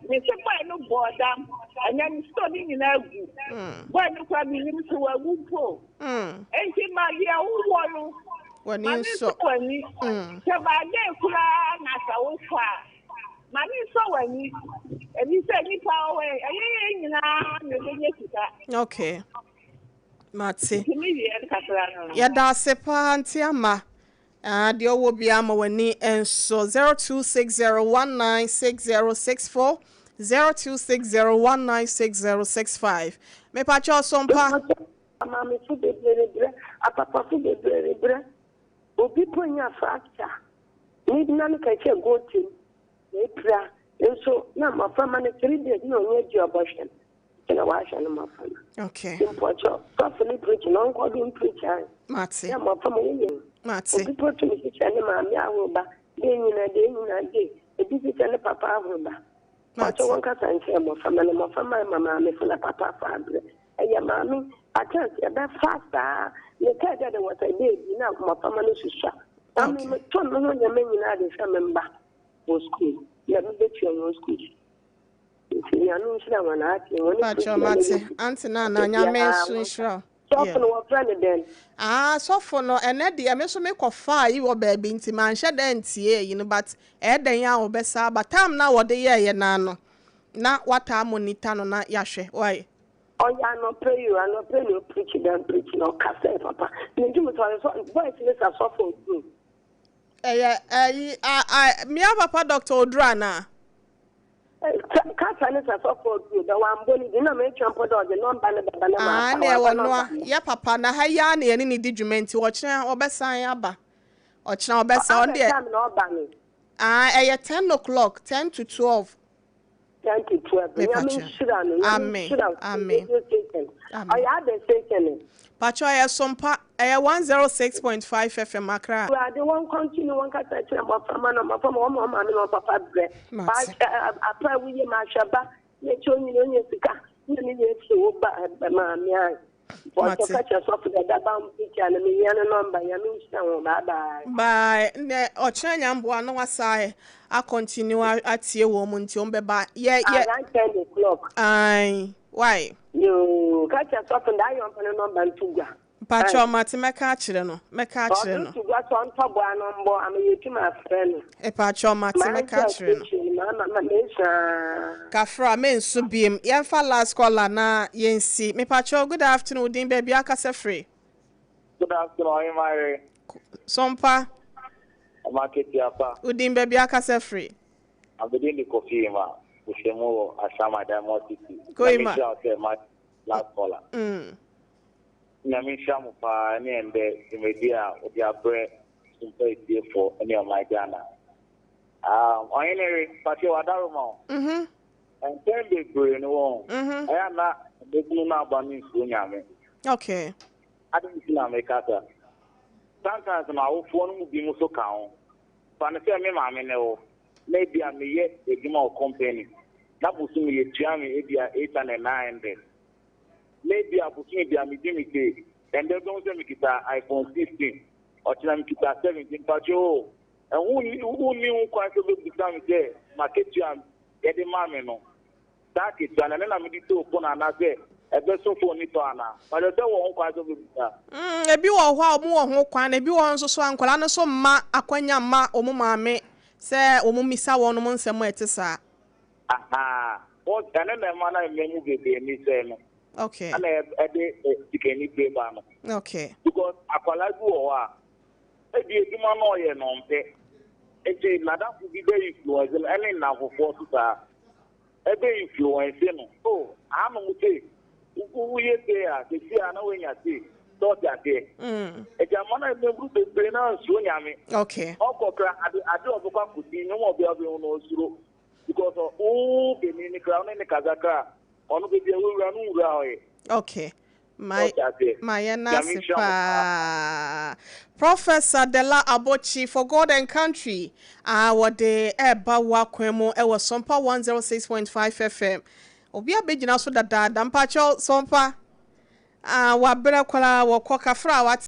Mese bɔe no bɔɔ dam. Ɛnɛ ne store no nyinaa agu. Bɔe no koraa mennim sɛ wawu mpo. Enti ma deɛ wowɔ no, ma no nsɔ w'ani. Sɛ baagee koraa na sɛ wotɔ a, ma no nsɔ w'ani. Ɛfiri sɛ nnipa wɔ hɔ yi, ɛnyɛ yɛn nyinaa na ɛbɛnya sika. Okay. Mate. Nti me deɛ kakra no no. Yɛda ase paa nti ama. Ah, deɛ ɔwɔ biara ma w'ani nsɔ. 0260196064, 0260196065. Mepakyɛ ɔsompa. Amaamefo bebree rebrɛ, apapafo bebree rebrɛ. Obi mpo nya fracture, ne nan kɛkyɛ gote mu, na epira. Nso na mboframba no 3 days na ɔnnyɛ dua ɔbɔhwɛ no, nti na ɔahwɛ no mboframba. Okay. Ntsi mpɔkyɛw, sɔfo no preach no ɔnkɔ do mpreach ara. Mate. Dɛ mboframba wɔyɛ no. Mate. Obi mpo tum hyehyɛ ne maame ahoroba dɛ nyina dɛ nyina dɛ, ebi hyehyɛ ne papa ahoroba. Mate. Mpɔkyɛw wɔnkasa nkyerɛ mboframba na mboframba rema maamefo na papafo abrɛ. Ɛyɛ maame at times ɛbɛfa saa mekae dɛ there was a day bi na mmɔframma no susua na me metɔ me ho nneɛma nyinaa de hwɛ me mba wɔ school na mebetua wɔn school fees nti Nyame nhyira wɔn ate wɔn ne Pacho mate aunty Nana Nyame nso nhyira wo. Sɔfo no wɔfrɛ no dɛn? Ah sɔfo no ɛnɛ deɛ me nso me kɔ faa yi wɔ baabi nti manhyɛ da ntie ayi no but ɛyɛ dɛn a ɔbɛsa aba time no a wɔde yɛɛyɛ no ara no na wataa monitor no na yɛahwɛ why. Ɔyɛ anɔpa yi o, anɔpa yi na ɔpreach dɛm preach na ɔkasa papa. Mentum sɛ ɔyɛ sɔ voice ne sɛ sɔfo oduru. Ɛyɛ ɛyi a a mia papa doctor oduru anaa? Kasa ne sɛ sɔfo oduru bɛ wambɔ ne din na metwa mpo dɛ ɔdze nɔmba no bɛba na Aa mafa na ɛwɔ wamfa noa nɔmba no. yɛ papa na ha yi ara na yɛne ne di dwuma nti ɔkyena ɔbɛsan aba ɔkyena ɔbɛsan ɔno Abɛ deɛ time na ɔba no. Aa ɛyɛ 10 o'clock, 10 to 12. 10 to 12. Mepa Nyame kyɛw. nhyira no. Nyame Amen nhyira wo. amen Radio station. Amen. Ɔyɛ abɛ station no. Pakyɛ ɛyɛ Sompa, ɛyɛ 106.5 FM Accra. Awurade wɔn continue wɔn kasa kyerɛ mmɔframma na mmɔframma wɔn ma wɔn maame na wɔn papa brɛ. Mate. Apa a woyɛ ma ahwɛ ba na ɛkyɛ onyina onya sika na ne yɛ firi wo ba maame a. Mate. Pɔtɔ ka kyerɛ sɔfo dada ba mpikya na mehia ne nɔmba. Nyame nhyira wɔn. Bye bye. Bye. Nɛ ɔkyena nyamboa na wasa a continue atie wɔn mu nti wɔn bɛba. Yɛ yɛ. Around 10 o'clock. Aye. Why? Yoo, ka kyerɛ sɔfo da ayɛ ɔmfa ne nɔmba nto gua. Mpakyɛ mate, mɛka akyerɛ no. Mɛka akyerɛ Ɔde no. to gua sɛ ɔntɔ boa no mbɔ ama yɛtum afrɛ no. Mpakyɛ mate, mɛka akyerɛ no. Mesua. Kafra menso biem. Yɛmfa last caller na yɛnsi. Mepakyɛ, good afternoon. Wo din, baabi akasa firi? Good afternoon, Ɔhemare. Sompa. Ɔma Wo din, baabi akasa firi? Abedin de Kofi ma. Mehyɛ mu wɔ Ashama Diamond City. Koima. Nyame nhyira wo sɛ ma last caller. Nyame nhyira mo paa ne ɛndɛ dwumadi a wode abrɛ Sompa etiefoɔ ne ɔman Ghana. Ɔhene Pakyɛ wadaroma o. Mpɛn bebree no wɔn. Ɛyɛ a na mmabunu no aba no nsuo Nyame. Ade nti na mekasa. Sometimes no awofoɔ no mu bi mu so ka ho. Fa no sɛ me maame ne wo. Na ebi a meyɛ adwuma wɔ company. Na bosom yɛtua me ebi a 800, 900. Na ebi a bosom bi a medi me pay. Ɛndɛ bɛhu sɛ mekita iPhone 16. Ɔkyena mekita 17. Mpakyɛ o. Ɛho wonni ho kwan sɛ wobɛbisa me sɛ maketua yɛde ma me no. Saa ketua no ɛno na mede too phone anaasɛ ɛbɛso phone ni tɔ anaa. Mpakyɛ sɛ wɔ ho kwan sɛ wobɛbisa. Ebi wɔ hɔ a wɔn wɔ ho kwan, na ebi wɔ hɔ nso so a nkwadaa no so mma akwanya mma wɔn maame sɛ wɔn mmisa wɔn nsɛm a ɛte saa. Aha. Wɔn ɛno na ɛma na mma mu bebree ni sɛ no. Ɛna ɛde sikani bere ba no. Because akwadaa bi wɔ hɔ a ebi edwuma na ɔyɛ no ɔmpɛ. Nti nadafo bi bɛ influence no ɛne nnamfofoɔ so saa. Ɛbɛ influence no. Oh, hanom se woyɛ se a sisi a na woanya se sɛ ɔte aseɛ. Nti ama na mmabunu bebree na nsuro Nyame. Ɔkɔ kra ade ade a ɔbɛkɔ akɔdi nnwom a ɔbɛa bɛhu no ɔsuro. Because wo benin ne kra ɔne ne kasa kra ɔno baabi a wɔwura no nwura hɔ yɛ. Okay. My Ɔte aseɛ. my Nyame nase nhyira mo paa. Professor Dela Abochi for God and Country. Ah, wɔde ɛɛba wakwan mu ɛwɔ Sompa 106.5 FM. Obi abɛgyina so dadaada, mpakyɛw Sompa. Ah, wabrɛ koraa, wɔkɔ kafra a wate.